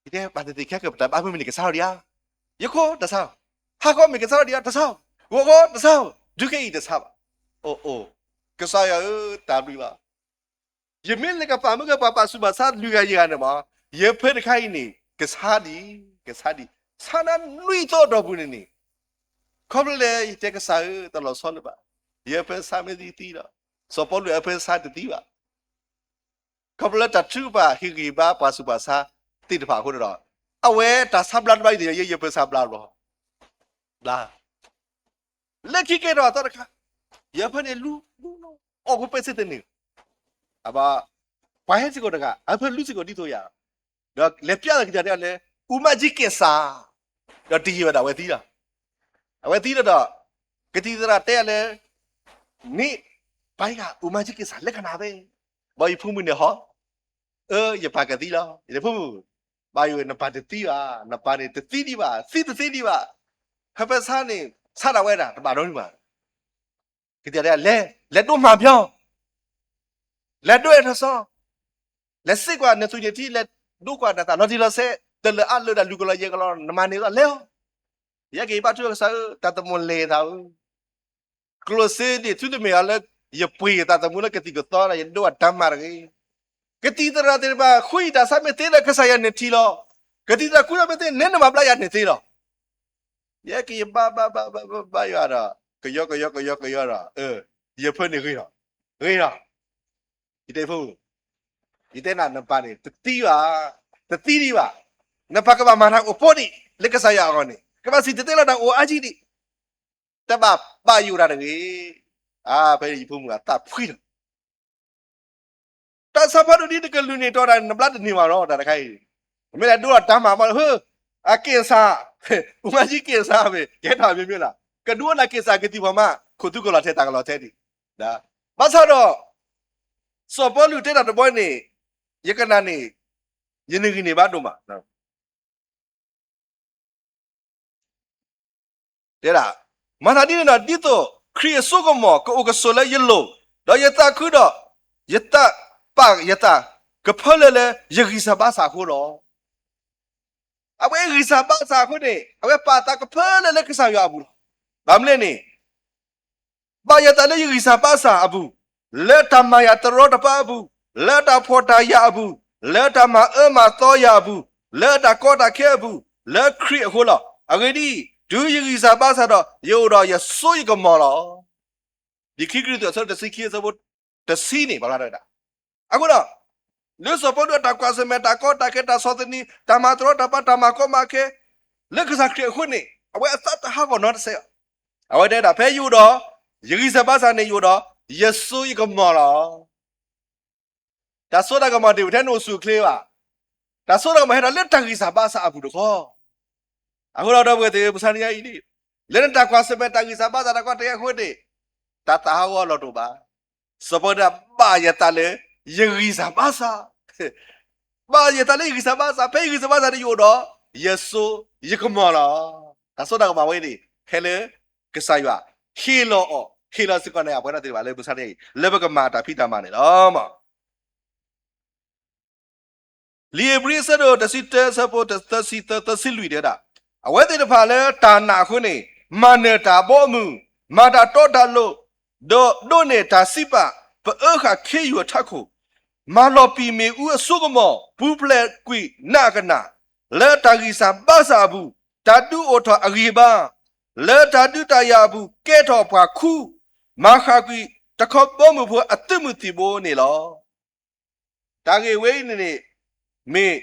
ယတဲဘၣ်သ့ၣ်သ့ၣ်ခဲကၢၣ် ပတၢ်ဘါမုၢ်မနုၤကဆါလီၤဒံးဧါ, ယခိၣ်တဆါ, ဟါခီမ့ၢ်ကဆါလီၤဒံးဧါ တဆါ, ဂီၤဂီၤတဆါ, ဒုးခဲအံၤတဆါဘၣ်. အိၣ်အိၣ်, ကစၢ်ယွၤဧၢ တၢ်ဘျုးဘၣ်. ယမ့ၢ်လဲၤကပာ်မုၢ်ကပာ်ပာ်ဆူးပာ်ဆါလွံၢ်ဂၤယဲၢ်ဂၤန့ၣ်မး, ယဖၢတခါအံၤန့ၣ် ကဆါဒံး, ကဆါဒံး, ဆါနၤနွံသီအတီၢ်ပူၤန့ၣ်န့ၣ်, ခီဖျိလဲၣ် ယတဲကစၢ်ဧၢ တၢ်လီၤဆီလၢၤဘၣ်, ယဖၢဆါမ့ၢ်သံသံလီၤ. စီၤပီလူးအဖၢဆါတသံဘၣ်. ခီဖျိလၢတၢ်ထုကဖၣ်ဟ့ၣ်ဂံၢ်ဘါပှၤဆူးပှၤဆါသ့ၣ်တဖၣ်အဃိန့ၣ်ဒီး, အဝဲတၢ်ဆါဘျါတဘျါအံၤန့ၣ် ယဲယဖၢဆါဘျါဘျီ, ဘျါ, လၢခံကဲထီၣ်အသီတခါ, ယဖၢန့ၣ်လူ, အီၣ်ဖိပဲစ့တန့ၢ်, အဘၣ်, ပှၤဟဲစ့ၢ်ကီးတဂၤ အဖၢလူစ့ၢ်ကီးဒ်သိးယၤ, ဒီးလဲၤပျးလီၤက့ၤတၢ်တဲအီၤလၢ အူမါကံက့ၣ်စၢ်, ဒီးတယံာ်ဘၣ်ဒီးအဝဲသံလီၤ. အဝဲသံလီၤဒီး, ကသံၣ်သရၣ်တဲအီၤလၢ န့ၣ်, ပၢ်ယၤ အူမါကံက့ၣ်စၢ်လၢကနၣ်သ့, ဘၣ်ယဖိမုၣ်န့ၣ်ဟီ, အၢ ယပၢ်ကသံလီၤ, ယဖိမုၣ်, ဘၣ်ယိၣ် နပၢ်တသံဘၣ်, နပၢ်န့ၣ်တသံဒံးဘၣ်, သံတသံဒံးဘၣ်, ဟၢဖၢဆါန့ၣ် ဆါဒၣ်ဝဲဒၣ် တဘၣ်နီတမံၤဘၣ်. ကသံၣ်သရၣ်တဲ လဲၤ, လဲၤဒိးမၤပျီ, လဲၤဒိးအဲၣ်ထီၣ်စီ, လဲၤစ့ၢ်ကွၢ်နသူၣ်နထံ လဲၤဒိးကွၢ်နသးလီၤတံၢ်လီၤဆဲး တလၢာ်အါလၢာ်ဒီးလူၤကလီယဲၢ်ကလီ နမၤန့ၢ်သးလဲၤအီၤ, ယဲက့ၤဘါထုကစၢ်ဧၢ တၢ်သမူလဲၤသးဧၢ ကျိၣ်စ့န့ၣ် သုတမ့ၢ်အီၤလၢ ယပှ့ၤယသးသမူလၢကသံၣ်ကသီဒီး ယဒိးအတၢ်မၤတဂ့ၤ. ကသံၣ်သရၣ်သ့ၣ်တဖၣ် ဃုယတၢ်ဆါမ့ၢ်သ့ဒီး ကစၢ်ယွၤန့ၣ်ထံၣ်လီၤ. ကသံၣ်သရၣ်ဃုထီၣ်မ့ၢ်သ့ နဲနမၤဘျါယၤန့ၣ်သ့လီၤ. ယဲက့ၤယဘါဘါဘါဘါဘါယွၤဒီး ကယီကယီကယီကယီဒီး ယဖၢန့ၣ်ဂ့ၤလီၤ, ဂ့ၤလီၤ. ယတဲဖိ, ယတဲနၤ နပၢ်န့ၣ် တသံဘၣ်, တသံဒံးဘၣ်. နပၢ်ကဘၣ်မၤတၢ်အိၣ်ဖှိၣ်ဒံး လၢကစၢ်ယွၤအဂီၢ်န့ၣ် ကဘၣ်စံၣ်တဲၤတဲလီၤတၢ်အိၣ်အါကံဒံး တဘၣ်ဘၣ်ယိၣ်တၢ်တဂ့ၤ. အါ ဖဲယဖိမုၣ်အသးဖှံလီၤ. တၢ်ဆါဖးဒိၣ်ဒ်နကလုၢ်န့ၣ်တီတၢ် နဘျါတန့ၢ်ဘၣ်နီၤ တၢ်တခါအံၤ. မ့ၢ်လဲၤဒိးတၢ်မၤမးလၢ ဟၢ အက့ၢ်စၢ်, အူမါကံက့ၢ်စၢ်မ့ၢ် ကဲထီၣ်မ့ၢ်မ့ၢ်လၢ ကဒုးအိၣ်နၤက့ၤစးကသံၣ်ပှၤမး ခိၣ်သူကလီၤထဲတၢ်ကလီၤထဲဒံး, ဘၣ်ဆၣ်ဒီး စီၤပီလူးတဲတၢ်တဘီန့ၣ် ယကနၣ်န့ၣ် ယနဂံၢ်န့ၢ်ဘၣ်ဒိၣ်မး တဲဒၣ်, မၤသးဒ်န့ၣ်ဒီး ဒ်သိးခရံာ်အစိကမီၤကအိၣ်ကဆိးလၢယလိၤ, ဒီးယသးခုဒီး ယသးပာ်ယသးကဖၢလၢာ်လၢယဂံၢ်စၢ်ဘါစၢ်အဃိလီၤ. အဝဲဂံၢ်စၢ်ဘါစၢ်အဃိန့ၣ် အဝဲပာ်သးကဖၢလၢာ်လၢကစၢ်ယွၤအပူၤလီၤ. ဘၣ်ယသးလၢယဂံၢ်စၢ်ဘါစၢ်အပူၤ, လၢတၢ်မၤယၤတရီတပါအပူၤ, လၢတၢ်ဖှီၣ်တၢ်ယာ်အပူၤ, လၢတၢ်မၤအၢမၤသီယၤအပူၤ, လၢတၢ်ကီတၢ်ခဲအပူၤ, လၢခရံာ်အဃိလီၤ. အဂ့ၢ်ဒ်အံၤ, တုၤယဂံၢ်စၢ်ဘါစၢ်ဒီး ယအိၣ်ဒီးယစိယကမီၤလီၤ. လံာ်ခံကရံၣ်သူး အဆၢတဆံခံ အဆၢဖိတဆံန့ၣ် ပာ်ဖျါထီၣ်ဝဲဒၣ်, အဃိဒီး လၢစီၤပီလူးအတၢ်ကွၢ်ဆၢၣ်မဲာ် တၢ်ကီတၢ်ခဲ တၢ်ဆီၣ်သနံး တၢ်မၤတရီတပါ တၢ်မၤကီမၤခဲ လၢကစၢ်ခရံာ်အဃိန့ၣ် အဝဲအသးတဟးဂီၤနီတစဲးဘၣ်. အဝဲတဲဒၣ် ဖဲယအိၣ်ဒီး ယဂံၢ်စၢ်ဘါစၢ်န့ၣ် ယအိၣ်ဒီး ယစိယကမီၤလီၤ. တၢ်စိတၢ်ကမီၤတအိၣ်ထဲနအိၣ်ဆူၣ်အိၣ်ချ့ဘၣ်. တၢ်စိတၢ်ကမီၤဟဲဒီးလၢတၢ်ဂံၢ်စၢ်ဘါစၢ်အပူၤတခီ, အဃိဒီး ဒီပုၢ်ဝဲၢ်သ့ၣ်ဧၢ ပဆါနံၤညါအံၤန့ၣ် လၢနတၢ်ကွၢ်ဆၢၣ်မဲာ် တၢ်ဂံၢ်စၢ်ဘါစၢ် တၢ်ကီတၢ်ခဲအဃိန့ၣ် တၢ်သးဟးဂီၤလီၤတအိၣ်ဘၣ်. စီၤပီလူးတဲ ဘၣ်ယသးလၢ ယဂံၢ်စၢ်ဘါစၢ်, ဘၣ်ယသးလၢယဂံၢ်စၢ်ဘါစၢ်, ဖဲယဂံၢ်စၢ်ဘါစၢ်န့ၣ် ယအိၣ်ဒီး ယစိယကမီၤလီၤ. တၢ်စိတၢ်ကမီၤဝဲန့ၣ် ဟဲလၢကစၢ်ယွၤ ဟ့ၣ်လီၤအီၤ ဟ့ၣ်လီၤစ့ၢ်ကီးန့ၣ် အပှဲၤဒၣ်သ့ၣ်တဖၣ်လၢ ပဆါနံၤညါအံၤ လၢပကမၤတၢ်ဖံးတၢ်မၤန့ၣ်လီၤ. လံာ်ဧ့ၤဘြံၤ အဆၢဒိၣ်တဆံတၢ အဆၢဖိသၢဆံသၢ သၢဆံလွံၢ် တဲဝဲဒၣ်, အဝဲသ့ၣ်တဖၣ်လၢတၢ်နာ်အဃိန့ၣ် မၤနၢၤတၢ်အဘီအမုၢ်, မၤတၢ်တီတၢ်လိၤ, ဒီးဒိးန့ၢ်တၢ်စံးပာ် ပအၢဃာ်ခ့ယုၢ်အထးခိၣ်, မၤလီၤပံာ်မ့ၣ်အူအစိကမီၤ, ပူၤဖျဲးကွံာ်နးအကနၣ်, လၢတၢ်ဂံၢ်စၢ်ဘါစၢ်အပူၤ, တၢ်ဒုးအိၣ်ထီၣ်အဂံၢ်အဘါ, လၢတၢ်ဒုးတၢ်ယၤအပူၤ ကဲထီၣ်ပှၤခူ, မၤဃၣ်ကွံာ်တခီဘီမုၢ်ဖိအသုးမုၢ်သံၣ်ဘိန့ၣ်လီၤ. တၢ်ဂ့ၢ်ဝဲအံၤန့ၣ်န့ၣ် မ့ၢ်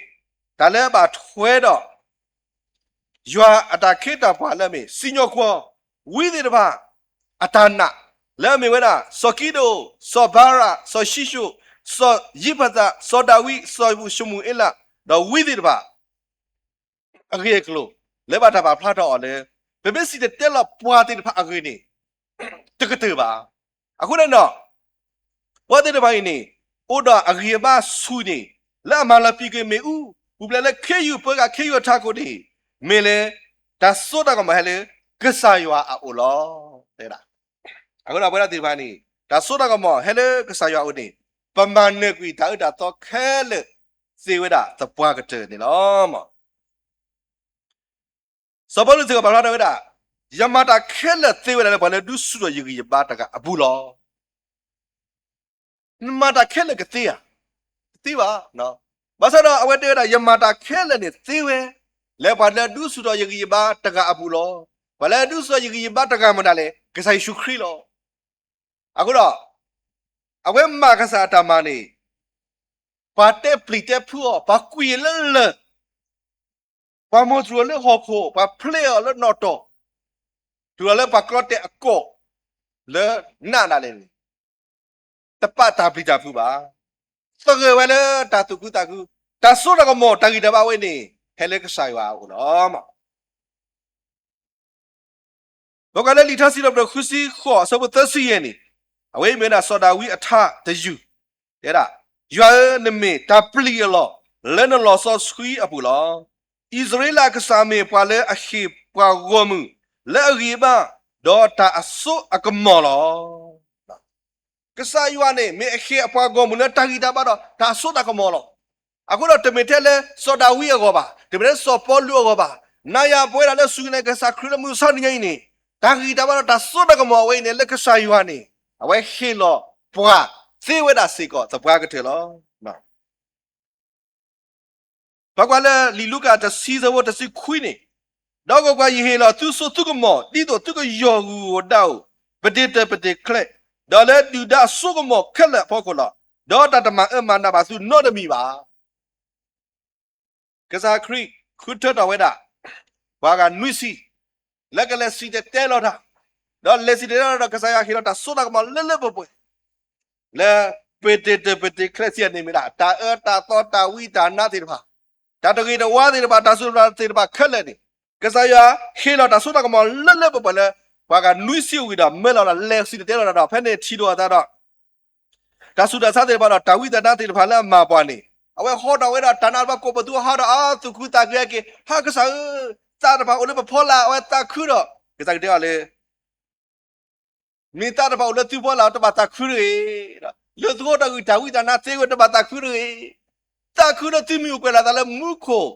တၢ်လၢအဘၣ်ထွဲဒီး ယွၤအတၢ်ခ့တၢ်ပှၤလၢအမ့ၢ် စံၣ်ညီၣ်ကွီၢ် ဝံသ့ၣ်တဖၣ် အတၢ်နာ် လၢအမ့ၢ်ဝဲဒၣ် စီၤကံဒိၣ်, စီၤဘၤရး, စီၤၡံၣ်ၡိၣ်, စီၤယံးဖသး, စီၤဒၤဝံး, စီၤၡမူၤအ့လး, ဒီးဝံသ့ၣ်တဖၣ် အဂ့ၢ်အကျိၤ လၢဘၣ်တၢ်ပာ်ဖျါထီၣ်အီၤလၢ ပမ့ၢ်စံၣ်တဲၤတဲလီၤပှၤသ့ၣ်တဖၣ်အဂ့ၢ်န့ၣ် တကတၢၢ်ဘၣ်. အဃိန့ၣ်ဒီး ပှၤသ့ၣ်တဖၣ်အံၤန့ၣ် အိၣ်ဒီးအဂံၢ်အဘါဆူၣ်န့ၣ် လၢအမၤလီၤပံာ်ကွံာ်မ့ၣ်အူ ပူၤဖျဲးလၢခ့ယုၢ် ပၢဃာ်ခ့ယုၢ်အထးခိၣ်န့ၣ် မ့ၢ်လၢ တၢ်စိတၢ်ကမီၤဟဲလၢ ကစၢ်ယွၤအအိၣ်လီၤ. တဲဒၣ် အဃိဒီးပဝဲဒၣ်သ့ၣ်တဖၣ်န့ၣ် တၢ်စိတၢ်ကမီၤဟဲလၢကစၢ်ယွၤအအိၣ်န့ၣ် ပမၤနၢၤကွံာ်တၢ်အၢတၢ်သီခဲလၢာ် သ့ဝဲဒၣ်သပှၢ်ကတၢၢ်န့ၣ်လီၤ. စီၤပီလူးစ့ၢ်ကီးပာ်ဖျါထီၣ်ဝဲဒၣ်, ယမၤတၢ်ခဲလၢာ်သ့ဝဲဒၣ်လၢပှၤလၢဒုးဆူၣ်ထီၣ်ယဂံၢ်ယဘါတဂၤအပူၤလီၤ. နမၤတၢ်ခဲလၢာ်ကသ့ဧါ, တသ့ဘၣ်. ဘၣ်ဆၣ်ဒီးအဝဲတဲဝဲဒၣ် ယမၤတၢ်ခဲလၢာ်န့ၣ်သ့ဝဲ လၢပှၤလၢဒုးဆူၣ်ထီၣ်ယဂံၢ်ယဘါတဂၤအပူၤလီၤ. ပှၤလၢဒုးဆူၣ်ထီၣ်ယဂံၢ်ယဘါတဂၤမတၤလဲၣ်, ကစၢ်ယ့ၣ်ၡူးခရံာ်လီၤ. အဃိဒီး အဝဲမၤကစၢ်အတၢ်မၤန့ၣ် ပှၤတဲပျံၤတဲဖုးအီၤ, ပှၤကွံာ်အီၤလၢလၢၢ်, ပှၤမိၣ်တြူာ်အီၤလၢဟီၣ်ခိၣ်, ပှၤဖျဲးအီၤလၢနီၣ်တီၢ်, တုၤလီၤလၢပှၤကျီတဲာ်အကိာ် လၢနးဒၣ်လဲာ်န့ၣ် တပာ်တၢ်ပျံၤတၢ်ဖုးဘၣ်. သဂၢၢ်ဝဲလၢတၢ်သူၣ်ခုသးခု, တၢ်စိတၢ်ကမီၤ တၢ်ဂံၢ်တၢ်ဘါဝဲန့ၣ် ဟဲလၢကစၢ်ယွၤအအိၣ်လီၤ. ပကွၢ်လၢလံာ်ထါစံးထီၣ်ပတြၢၤ ဃုဆံဃိး အဆၢဖိသၢဆံယဲၢ်န့ၣ်, အဝဲအံၤမ့ၢ်ဝဲဒၣ်စီၤဒၤဝံးအထါတယုၢ်, တဲဒၣ်, ယွၤဧၢ, နမ့ၢ်တၢ်ပျံၤအလီၢ် လၢနလီၤဆီဆှံအပူၤလီၤ. အံၣ်စရ့လးအကစၢ်မ့ၢ်ပှၤလၢအဟ့ၣ်ပှၤဂီၢ်မုၢ် လၢအဂံၢ်အဘါ ဒီးတၢ်အစိအကမီၤလီၤ. ကစၢ်ယွၤန့ၣ် မ့ၢ်အဟ့ၣ်အပှၤဂီၢ်မုၢ်လၢတၢ်ဂံၢ်တၢ်ဘါဒီးတၢ်အစိတၢ်ကမီၤလီၤ. အဃိဒီးတမ့ၢ်ထဲလၢစီၤဒၤဝံးအဂီၢ်ဘၣ်, တမ့ၢ်ထဲစီၤပီလူးအဂီၢ်ဘၣ်, နၤယၤပဝဲဒၣ်လၢစူၢ်က့ၤနာ်က့ၤကစၢ်ခရံာ်လၢမုၢ်မဆါတနံၤညါအံၤန့ၣ်, တၢ်ဂံၢ်တၢ်ဘါဒီးတၢ်စိတၢ်ကမီၤအဝဲအံၤန့ၣ် လၢကစၢ်ယွၤန့ၣ် အဝဲဟ့ၣ်လီၤပှၤသ့ဝဲဒၣ်စ့ၢ်ကီးသပှၢ်ကတၢၢ်လီၤ. ပကွၢ်လၢလံာ်လူၤကၣ်တဆံ အဆၢဖိတဆံခွံန့ၣ်, ဒီးကွၢ်ကွၢ်, ယဟ့ၣ်လီၤသုစိသုကမီၤ ဒ်သိးသုကယီၢ်ဂုၢ်ဂီၢ်ဒၣ်ဧိၤ, ပတ့ၤတၢၢ်ပတ့ၤချဲး, ဒီးလၢဒုၣ်ဒါအစိကမီၤခဲလၢာ်အဖီခိၣ်လီၤ. ဒီးတၢ်တမၤအၢမၤနးဘၣ်သုနီတမံၤဘၣ်. ကစၢ်ခရံာ်ဃုထၢထီၣ်ဝဲဒၣ် ပှၤဂၤနွံဆံ လၢကလဲၤစံၣ်တဲၤတဲလီၤတၢ်, ဒီးလဲၤစံၣ်တဲၤတဲလီၤဒီး ကစၢ်ယွၤဟ့ၣ်လီၤတၢ်စိတၢ်ကမီၤလၢလၢပှဲၤပှဲၤ လၢ ပတ့ၤတၢၢ်ပတ့ၤချဲးစံးန့ၣ်မ့ၢ်ဒၣ် တၢ်အၢတၢ်သီတၢ်ဝံတၢ်နါသ့ၣ်တဖၣ်, တၢ်တဂ့ၤတဝါသ့ၣ်တဖၣ်, တၢ်စူၢ်တၢ်နာ်သ့ၣ်တဖၣ်ခဲလၢာ်န့ၣ်, ကစၢ်ယွၤဟ့ၣ်လီၤတၢ်စိတၢ်ကမီၤလၢလၢပှဲၤပှဲၤလၢ ပ ပှၤဂၤနွံဆံဝံၤဒီး မၢလီၤဒီး လဲၤစံၣ်တဲၤတဲလီၤဒီး ဖဲန့ၣ်ထံၣ်လိာ်အသးဒီး တၢ်ဆူးတၢ်ဆါသ့ၣ်တဖၣ်ဒီး တၢ်ဝံသးနါသ့ၣ်တဖၣ်လၢအမၤပှၤန့ၣ် အဝဲဟီထီၣ်ဝဲဒၣ်တၢ်နါတဖၣ် ကိးပသူဟးဒီး အါ သူၣ်ခုသးခုဟဲက့ၤ ဟါ ကစၢ်ဧၢ, သးတဖၣ်အိၣ်လၢပဖီလာ် အဝဲသးခုဒီး ကစၢ်ကတဲအီၤလၢ မ့ၢ်သးတဖၣ်အိၣ်လၢသုဖီလာ် တဘၣ်သးခုတဂ့ၤ, လၢသုဟီထီၣ်ကွံာ်တၢ်ဝံသးနါသ့ဝဲ တဘၣ်သးခုတဂ့ၤ, သးခုလၢသုမ့ၢ်အိၣ်ကွဲးလီၤသးလၢမူခိၣ်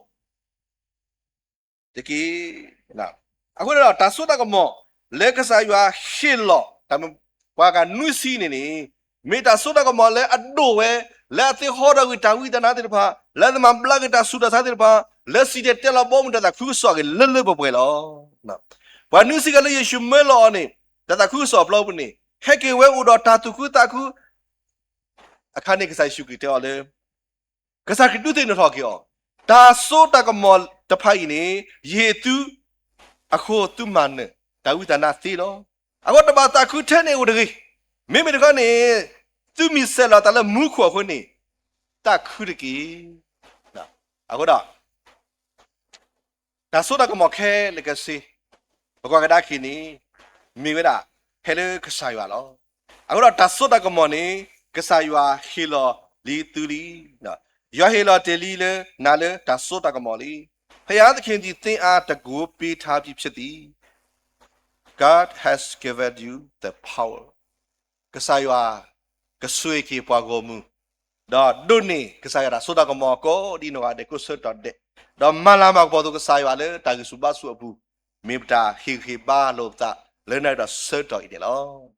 တက့ၢ်. အဃိန့ၣ်ဒီး တၢ်စိတၢ်ကမီၤ လၢကစၢ်ယွၤဟ့ၣ်လီၤ တၢ်မ့ၢ်ပှၤဂၤနွံဆံန့ၣ်န့ၣ် မ့ၢ်တၢ်စိတၢ်ကမီၤလၢအဒိၣ်ဝဲ, လၢအသ့ဟီထီၣ်ကွံာ်တၢ်ဝံသးနါသ့ၣ်တဖၣ်, လၢသမၤဘျါက့ၤတၢ်ဆူးတၢ်ဆါသ့ၣ်တဖၣ်, လၢစံၣ်တဲၤတဲလီၤဘီမုၢ်တၢ်သးခုကစီၣ်အဂ့ၢ်လၢလၢပှဲၤပှဲၤလီၤ. ပှၤနွံဆံဂၤလၢယ့ၣ်ၡူးမၢလီၤအီၤန့ၣ် တၢ်သးခုကစီၣ်အဖျိပူၤန့ၣ် ဟဲက့ၤဝဲအိၣ်ဒီးတၢ်သူၣ်ခုသးခု အခါန့ၣ်ကစၢ်ယ့ၣ်ၡူးခရံာ်တဲအီၤလၢ ကစၢ်ခရံာ်ဒုးသ့ၣ်နီၣ်ထီၣ်က့ၤအီၤ, တၢ်စိတၢ်ကမီၤတဖၣ်အံၤန့ၣ် ယဟ့ၣ်သုအဃိ သုမၤနၢၤ တၢ်ဝံသးနါသ့လီၤ. အဃိတဘၣ်သးခုထဲန့ၣ်အိၣ်တဂ့ၤ. မ့မ့ၢ်တခီန့ၣ် သုမ့ၢ်ဆဲးလီၤသးလၢမူခိၣ်အဃိန့ၣ် သးခုတက့ၢ်. အဃိဒီး တၢ်စိတၢ်ကမီၤခဲလၢာ်ခဲဆ့ ပကွၢ်ကဒါက့ၤန့ၣ် မ့ၢ်ဝဲဒၣ် ဖဲလၢကစၢ်ယွၤလီၤ. အဃိဒီးတၢ်စိတၢ်ကမီၤန့ၣ် ကစၢ်ယွၤဟ့ၣ်လီၤလံသုလံ. ယွၤဟ့ၣ်လီၤတ့ၢ်လံလၢနၤလၢတၢ်စိတၢ်ကမီၤလံ. ဘုရားသခင်သည် သင့်အား တန်ခိုးပေးထားပြီဖြစ်သည်. God has given you the power. ကစၢ်ယွၤ ကဆိၣ်ဂ့ၤက့ၤပှၤဂီၢ်မုၢ်, ဒီးဒိးန့ၢ်ကစၢ်ယွၤတၢ်စိတၢ်ကမီၤကိးဒ်နီၢ်ဂၤဒဲး ကိးဆၢကတီၢ်ဒဲး, ဒီးမၤလၤမၤကပီၤသကိးကစၢ်ယွၤလၢတၢ်ဂံၢ်ဆူၣ်ဘါဆူၣ်အပူၤ, မ့ၢ်ပတၢ်ဟ့ၣ်ဂံၢ်ဟ့ၣ်ဘါလိာ်ပသး လၢနၤဒီးဆၢကတီၢ်အံၤဒဲးလီၤ.